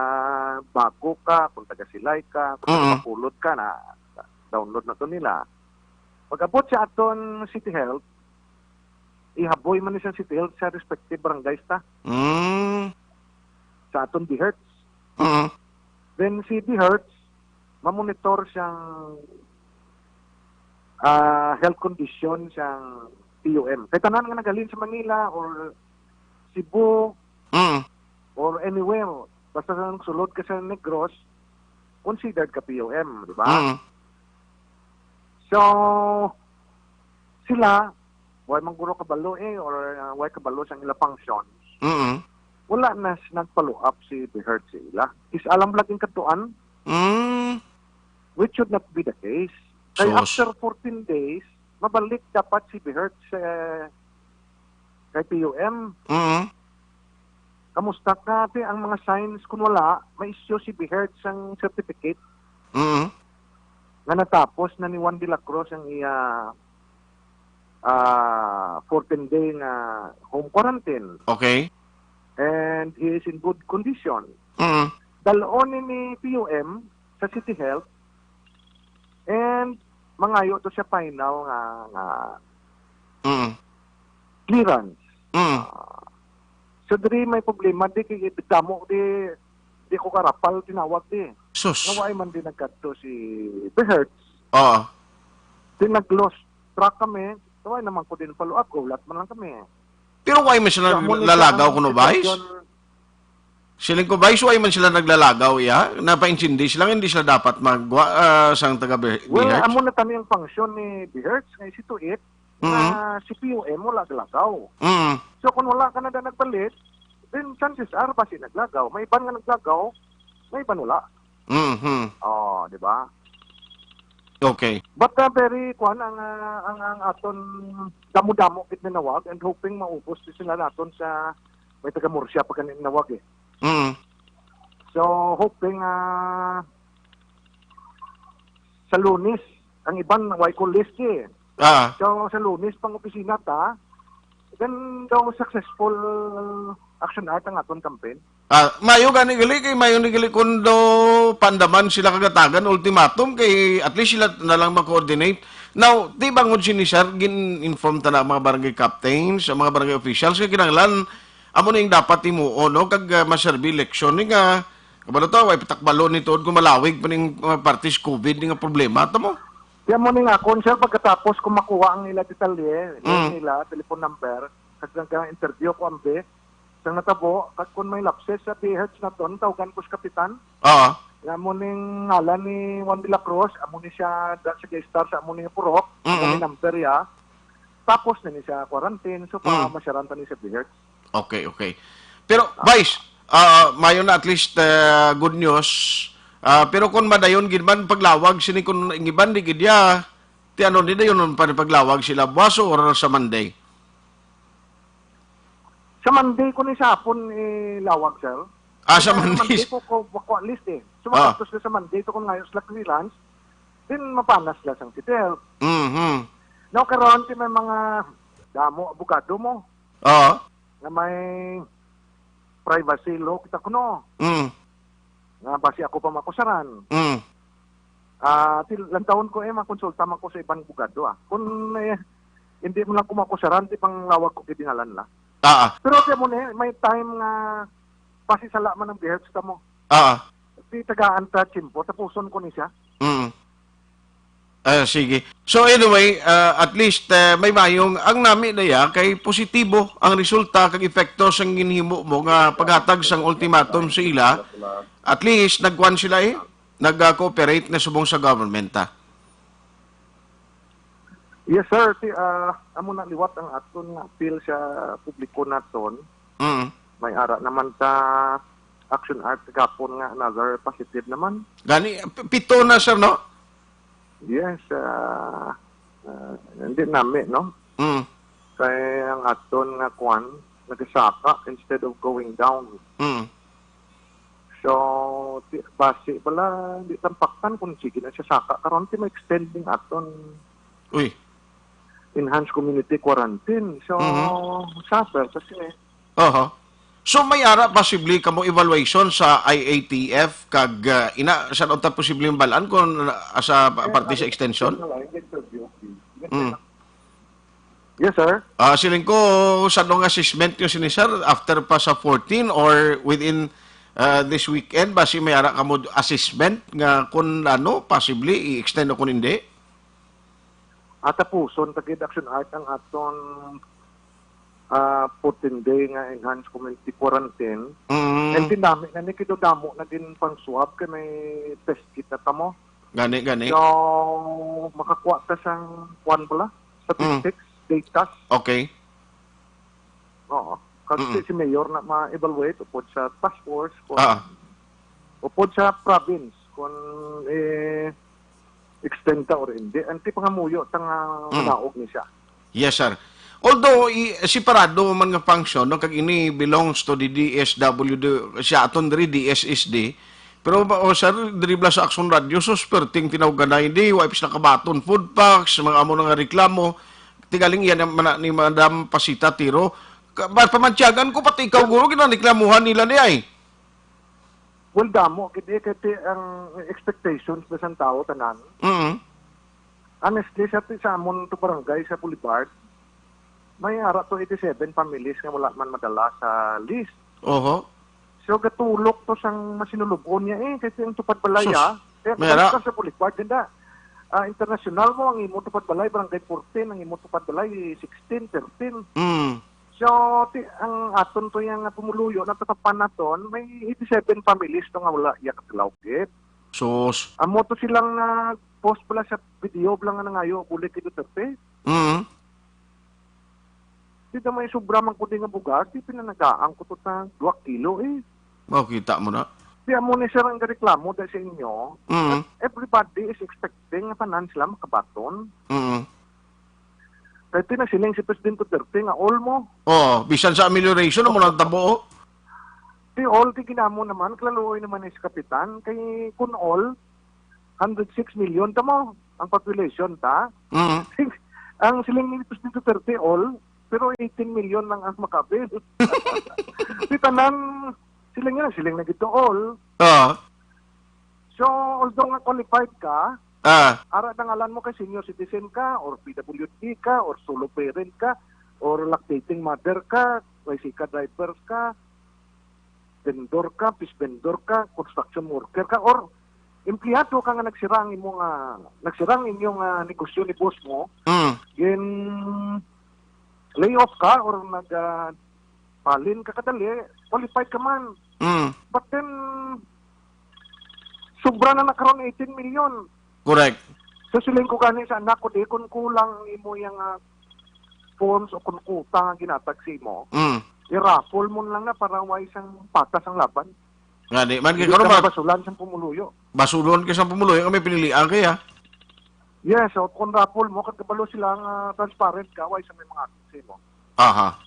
Bago ka, kung taga Silay ka, kung taga Mm. Bacolod ka, na download na to nila. Pag-abot sa aton City Health, ihaboy man ni sa City Health sa respective barangays ta. Mm. Sa aton BHERTs. Mm. Then si BHERTs, mamonitor siyang, ah, health condition sang P U M. Kay tanan nga naghalin sa Manila or Cebu Mm. or anywhere, basta sa sulod ka sa Negros, considered ka P U M, di ba? Mm. So, sila, way man guro kabalo, eh, or, uh, way kabalo sa ila functions. Mm. Wala na s-, nag-follow up si BHERT sa ila. Is alam laging kadtuan, Mm. which should not be the case. Kay Sus. After fourteen days, mabalik dapat si BHERT sa, kay P U M. Mm. Kamusta ka, te? Ang mga signs, kung wala, ma-issue si BHERT sang certificate Mm. nga natapos na ni Juan de la Cruz ang iya, ah, fourteen day nga home quarantine. Okay. And he is in good condition. Mm. Dalon ni, ni P U M sa City Health and mangayo to siya final nga, nga Mm. clearance. Mm. Ah, so, diri may problema, di kay damo, di, di ko karapal tinawag, di. Sus. Nga way man din nagkadto si BHERTs. Oo. Di nag-lost track kami, so way naman ko din follow up, gulat man lang kami. Pero way man sila So, amo ni siya naglalagaw ang kuno, Vice? sitwasyon. Siling ko, Vice, way man sila naglalagaw, iya? Napaintindi sila, hindi sila dapat magwa, ah, sang taga Be-, Well, BHERTs? Amo na tani ang function ni BHERTs, nga isi to it, Mm. nga si P U M wala galagaw. Mm. So, kung wala ka na na nagpalit, then chances are, basi naglagaw. May iban nga naglagaw, may iban wala. Mhm. Oh, di ba? Okay. But, uh, very, kuwan, ang, uh, ang, ang aton damo-damo gid nanawag and hoping maubos di sila naton sa may taga Murcia pa gani nanawag, eh. Mm. So, hoping, uh, sa Lunes, ang iban, way ko list, eh. Ah. So, sa Lunes, pang opisina ta, then daw successful, Action Art ang aton campaign. Ah, maayo gani gali, kay maayo ni gali kung daw paandaman sila kag hatagan ultimatum, kay at least sila na lang ma-coordinate. Now, di bangod sini, sir, gin-inform ta na ang mga barangay captains, ang mga barangay officials, kay kinahanglan amo na yung dapat himuon, no? Kag, ah, maserbi eleksyon ni nga, kabalo to, way patakbalon ni tuod kung malawig pa ning, ah, parte sa COVID ni nga problema, tamo? Kaya mo ni nga, kung, sir, pagkatapos kung makuha ang ila detalye, Mm. yung ila telephone number, kag nag-interview ko ambi, Sang natabo, kag kung may lapses sa P H naton, tawgan ko sa kapitan. Oo. Nga amo ning ngalan ni Juan de la Cruz, amo ni siya da sa Star sa amo ni nga purok, amo ni Mm-mm. number ya. Tapos na ni siya quarantine, so Mm. pamasyaran ta ni sa P H. Okay, okay. Pero, Vice, ah, mayo na at least ah, good news. Ah, pero kung madayon gid man paglawag sini, kung ang iban di gid ya, ti ano ni dayon pa ni paglawag sila buwaso or sa Monday? Sa Monday ko ni sa hapon ilawag, sir. Ah, sa Sa Monday. Monday ko ko makuha list eh. So Ah. makantos na sa Monday to kung ngayon sila clearance, then mapanas sila sang settle. Mhm. Now karon ti may mga damo abogado mo Oo. nga may privacy law kita kuno. Mm. Nga basi ako pa makusaran. Mm. Ah, til lantawon ko eh, makonsulta man ko sa ibang abogado ah. Kung eh, hindi mo lang ko makusaran, di pang lawag ko gidingalan la. Ah, ah. Pero kaya mo na, may time nga basi sala man ang behalf sa mo. Ah, ah. Di tagaan ta tiyempo, tapuson ko ni siya. Mm. Ah, sige. So anyway, ah, at least ah, may mayong ang nami na ya kay positibo ang resulta kag epekto sang ginhimo mo nga paghatag sang ultimatum sa ila. At least nagkuan sila eh. Nag-cooperate na subong sa government ah. Yes sir, si ah, amo na liwat ang aton nga appeal sa publiko naton. Mm. May ara naman ta action art gapon nga another positive naman. Gani p- pito na sir no? Yes, ah, ah, hindi nami, no? Mm. Kay ang aton nga kwan, nagasaka instead of going down. Mm. So, ti- basi pala, di tampaktan kung sige na siya saka. Karon, ti ma-extend ning aton Uy. enhanced community quarantine. So, Mhm. suffer kasi eh. Oho. So may ara possibly kamo evaluation sa I A T F kag ah, ina sa unta posibleng balaan kung ah, sa pa- parte sa extension? Mm. Yes, sir. Ah, siling ko sa nung assessment nyo sini sir after pa sa fourteen or within ah, this weekend basi may ara kamo assessment nga kung ano possibly i-extend o kung hindi? At tapuson ta gid action art ang aton ah, fourteen day nga enhanced community quarantine. Mm. And kinami na ni kidodamo na din pang swab kay may test kit na ta mo. Gani, gani. So, makakuha ta sang kwan pala, statistics, data. Okay. Oo. Kasi Mm-mm. si Mayor na ma-evaluate upod sa task force, kung, Ah. upod sa province, kung eh, extend ta or hindi. Ang ti pangamuyo ta nga Mm. manaog ni siya. Yes, sir. Although i, separado man nga function no kag ini belongs to the D S W D siya aton diri D S S D. Pero ba, oh, sir, diri bala sa Aksyon Radio sus perting tinawganay di wa ipis nakabaton food packs mga amo na nga reklamo. Tigaling yan man ni Madam Pasita Tiro. Ka- ba- Pamantyagan ko pati ikaw guro ginareklamuhan nila ni ay. Well, damo gid eh, kay ti- ang expectations na sang tao tanan. Mm. Honestly, sa, sa amon to barangay sa Boulevard, may ara to eighty-seven families nga wala man madala sa list. Oho. So gatulok to sang masinulubon niya eh, kasi ang tupad balay Sus, ah. Kaya may ara. Sa Boulevard din da. Ah, international mo ang imo tupad balay, barangay fourteen, ang imo tupad balay sixteen, thirteen. Mm. So, ti, ang aton to yung pumuluyo na tatapan naton, may eighty-seven families to nga wala iya katalaw gid. Sus. Amo to silang nag-post pala sa video pala nga nangayo bulig kay Duterte. Mm. Di na may sobra man ko din nga bugas, di pinanagaan ko to sa dua kilo eh. Makita mo na. Di amo ni sir ang reklamo da sa inyo. Mm. Everybody is expecting nga tanan sila makabaton. Mm. Kaya tinasiling si President Duterte nga all mo. Oh, bisan sa amelioration mo nang tabo. Di all kay ginamo naman, klaluoy naman ni si Kapitan. Kay kun all, hundred six million ta mo ang population ta. Mm. Ang siling ni President Duterte all, pero eighteen million lang ang makabil. Di tanan, siling nga, siling na gito all. Ah. So, although nga qualified ka, Ah. ara na ngalan mo kay senior citizen ka, or P W D ka, or solo parent ka, or lactating mother ka, tricycle driver ka, vendor ka, fish vendor ka, construction worker ka, or empleyado ka nga nagsirang imo nga nagsirang inyo nga negosyo ni boss mo, Mm. gin layoff ka or nag ah, Halin ka kadali, qualified ka man. Mm. But then, sobra na na karon eighteen million. Correct. So, siling ko gani sa anak ko, di, kung kulang imo yang, ah, forms o kung kuta nga ginatag sa imo, Mm. i-raffle mo lang na para way sang patas ang laban. Nga, di man, Hindi karon ka ba-, mabasulan sang pumuluyo. Basulon ka sang pumuluyo, kami pinilian kaya. Yes, so kung raffle mo, kag kabalo sila nga transparent ka, way sa may mga agency mo. Aha.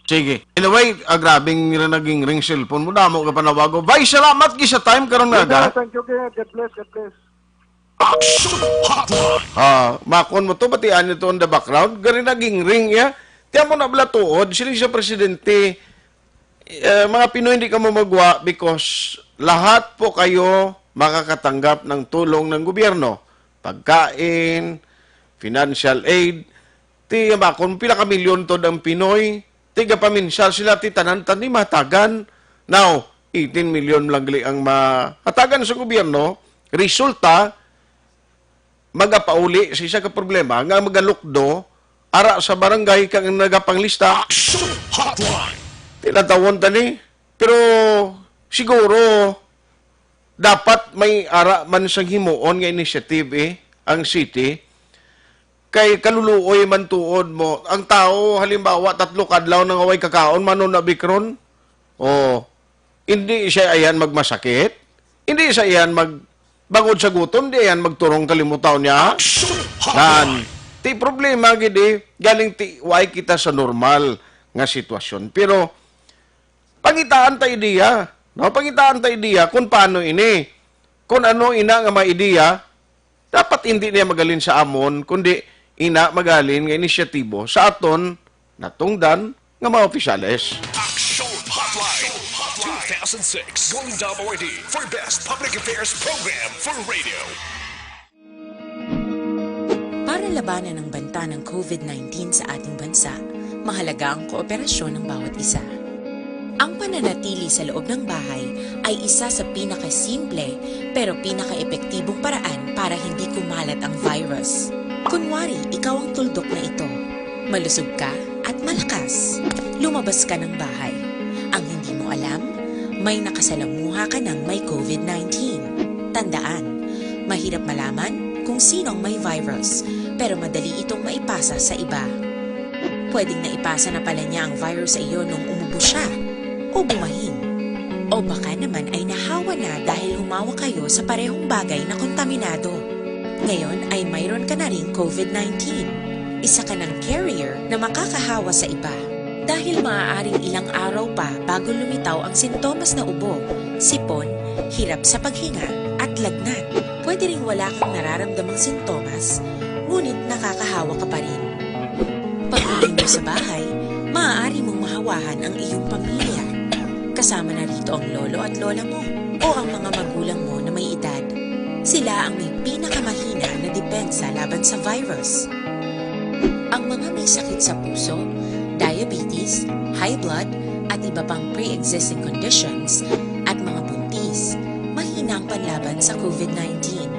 Sige. Anyway, ah, grabing nila naging ring cellphone mo. Damo ka panawago. Bay, salamat gi sa time karon nga aga. Thank you, God bless, God bless. Action Hotline. Ah, makon mo to, batian nito on the background. Gari naging ring, ya. Tiyan mo na bala tuod, sila sa presidente, eh, mga Pinoy, hindi ka mo magwa because lahat po kayo makakatanggap ng tulong ng gobyerno. Pagkain, financial aid. Ti, makon, pila ka milyon to ang Pinoy. Tiga paminsar sila, ti tanan tani matagan. Now, eighteen million lang gali ang mahatagan sa gobyerno. Resulta, magapauli sa isa ka problema nga magalukdo ara sa barangay kang nagapanglista. Action Hotline. Tinatawon tani. Pero siguro, dapat may ara man sang himuon nga initiative, eh, ang city. Kay kaluluoy man tuod mo. Ang tao, halimbawa, tatlo kadlaw nang away kakaon, man na bikron. Oh, hindi siya ayan magmasakit. Hindi siya ayan mag-, bangod sa gutom, di ayan magturong kalimutaw niya. Action Hotline. Nan, ti problema gid, eh, galing ti, way kita sa normal nga sitwasyon. Pero, pangitaan ta ideya, no? Pangitaan ta ideya kung paano ini. Kung ano ina nga mga ideya, dapat hindi niya magalin sa amon, kundi ina magalin nga inisyatibo sa aton natungdan nga mga opisyales. Action Hotline two thousand six Golden Dove Awardee for Best Public Affairs Program for Radio. Para labanan ang banta ng COVID nineteen sa ating bansa, mahalaga ang kooperasyon ng bawat isa. Ang pananatili sa loob ng bahay ay isa sa pinakasimple pero pinakaepektibong paraan para hindi kumalat ang virus. Kunwari, ikaw ang tuldok na ito. Malusog ka at malakas. Lumabas ka ng bahay. Ang hindi mo alam, may nakasalamuha ka ng may COVID nineteen. Tandaan, mahirap malaman kung sino ang may virus, pero madali itong maipasa sa iba. Pwedeng naipasa na pala niya ang virus sa iyo nung umubo siya o bumahin. O baka naman ay nahawa na dahil humawa kayo sa parehong bagay na kontaminado. Ngayon ay mayroon ka na ring COVID nineteen. Isa ka ng carrier na makakahawa sa iba. Dahil maaaring ilang araw pa bago lumitaw ang sintomas na ubo, sipon, hirap sa paghinga, at lagnat. Pwede ring wala kang nararamdamang sintomas, ngunit nakakahawa ka pa rin. Pag-uwi mo sa bahay, maaari mong mahawahan ang iyong pamilya. Kasama na rito ang lolo at lola mo o ang mga magulang mo na may edad. Sila ang may pinakamahina na depensa laban sa virus. Ang mga may sakit sa puso, diabetes, high blood, at iba pang pre-existing conditions, at mga buntis, mahina ang panlaban sa COVID nineteen.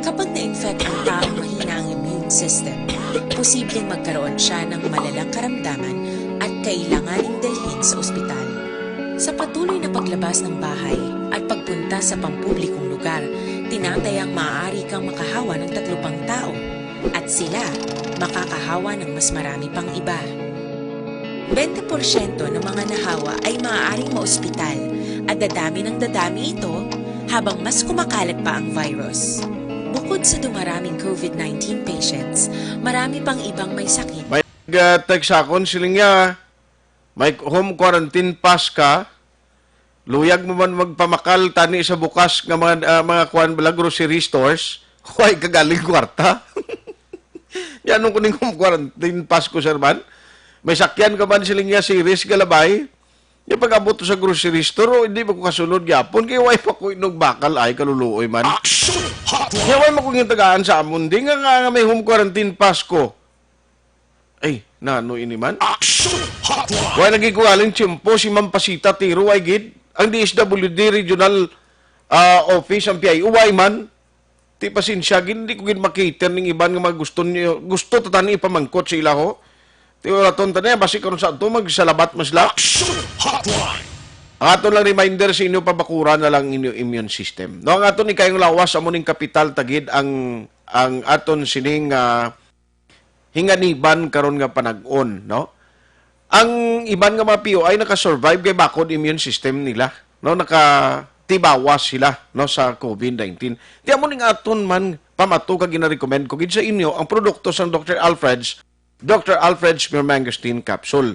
Kapag na-infect ang taong mahina ang immune system, posibleng magkaroon siya ng malalang karamdaman at kailanganing dalhin sa ospital. Sa patuloy na paglabas ng bahay at pagpunta sa pampublikong lugar, tinatayang maaari kang makahawa ng tatlo pang tao at sila makakahawa ng mas marami pang iba. Bente porsyento ng mga nahawa ay maaaring maospital at dadami ng dadami ito habang mas kumakalat pa ang virus. Bukod sa dumaraming COVID nineteen patients, marami pang ibang may sakit. May nag-text sa akon, siling niya, may home quarantine pass ka, luyag mo man magpamakal tani sa bukas nga mga, ah, mga kuan bala, grocery stores, way ka galing kwarta. Yan, nung kuning home quarantine pass ko, sir, man. May sakyan ka man, siling niya, series galabay. Yung pag-abot sa grocery store, oh, hindi pa ko kasunod gyapon, kay way pa ko inog bakal ay kaluluoy man. Action Hotline. Kaya way mo kong yung tagaan sa amon, di nga, nga, nga may home quarantine pass ko. Ay, nano ini man? Action Hotline. Way lagi ko galing tiyempo si Ma'am Pasita Tiro, ay gid. Ang D S W D Regional, ah, Office, ang P I O, way man. Ti pasensya, gid, hindi ko gid makater ning iban nga mga gusto niyo, gusto ta tani ipamangkot sa ila, ho. Tiyo raton ta niya, basi karon sa ato, magsalabat man sila. Action Hotline! Ang aton lang reminder sa inyo, pabakura na lang inyo immune system. No, ang aton ikayong lawas, amo ning kapital, tagid ang, ang aton sining, ah, hinganiban karon nga panag-on, no? Ang iban nga mga P O I naka-survive kay bakod immune system nila, no? Nakatibawas sila, no, sa COVID nineteen. Ti amo ning aton man pamato kag gina-recommend ko gid sa inyo ang produkto sang Doctor Alfred's, Doctor Alfred's Pure Mangosteen Capsule.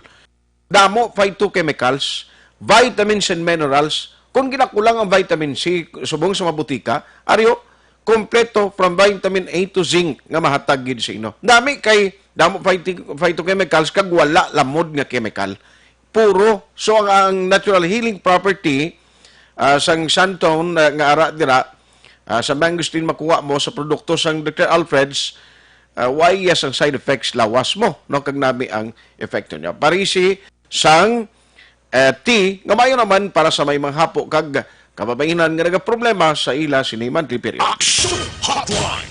Damo phytochemicals, vitamins and minerals. Kung ginakulang ang vitamin C subong sa mabutika, aryo, kompleto from vitamin A to zinc nga mahatag gid sa inyo. Nami kay damo phyto-, phytochemicals kag wala lamod nga chemical. Puro. So, ang, ang natural healing property, ah, sang Santone, ah, nga ara dira, ah, sa mangosteen makuha mo sa produkto sang Doctor Alfred's, ah, why, yes, ang side effects lawas mo, no? Kag nami ang epekto niya. Parisi sang, eh, tea nga maayo naman para sa may mga hapo kag kababayinan nga nagaproblema sa ila sini monthly period. Action Hotline!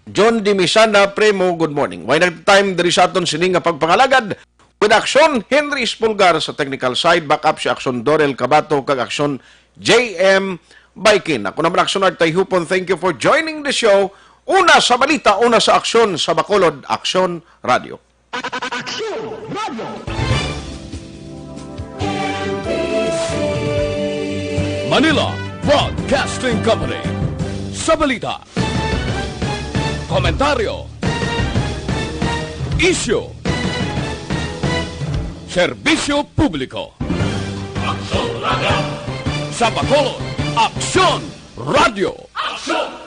John Dimisana Primo, good morning. Way nag-time diri sa aton sini nga pagpangalagad. With Action, Henry Espulgar sa technical side, back up si Action Dorel Cabato kag Action J M Baikin. Ako naman Action Art Tayhupon, thank you for joining the show. Una sa balita, una sa aksyon, sa Bacolod, Action Radio. Action Radio. Manila Broadcasting Company. Sa balita, komentaryo, isyu, serbisyo publiko. Action Radio. Sa Bacolod, Aksyon Radio. Action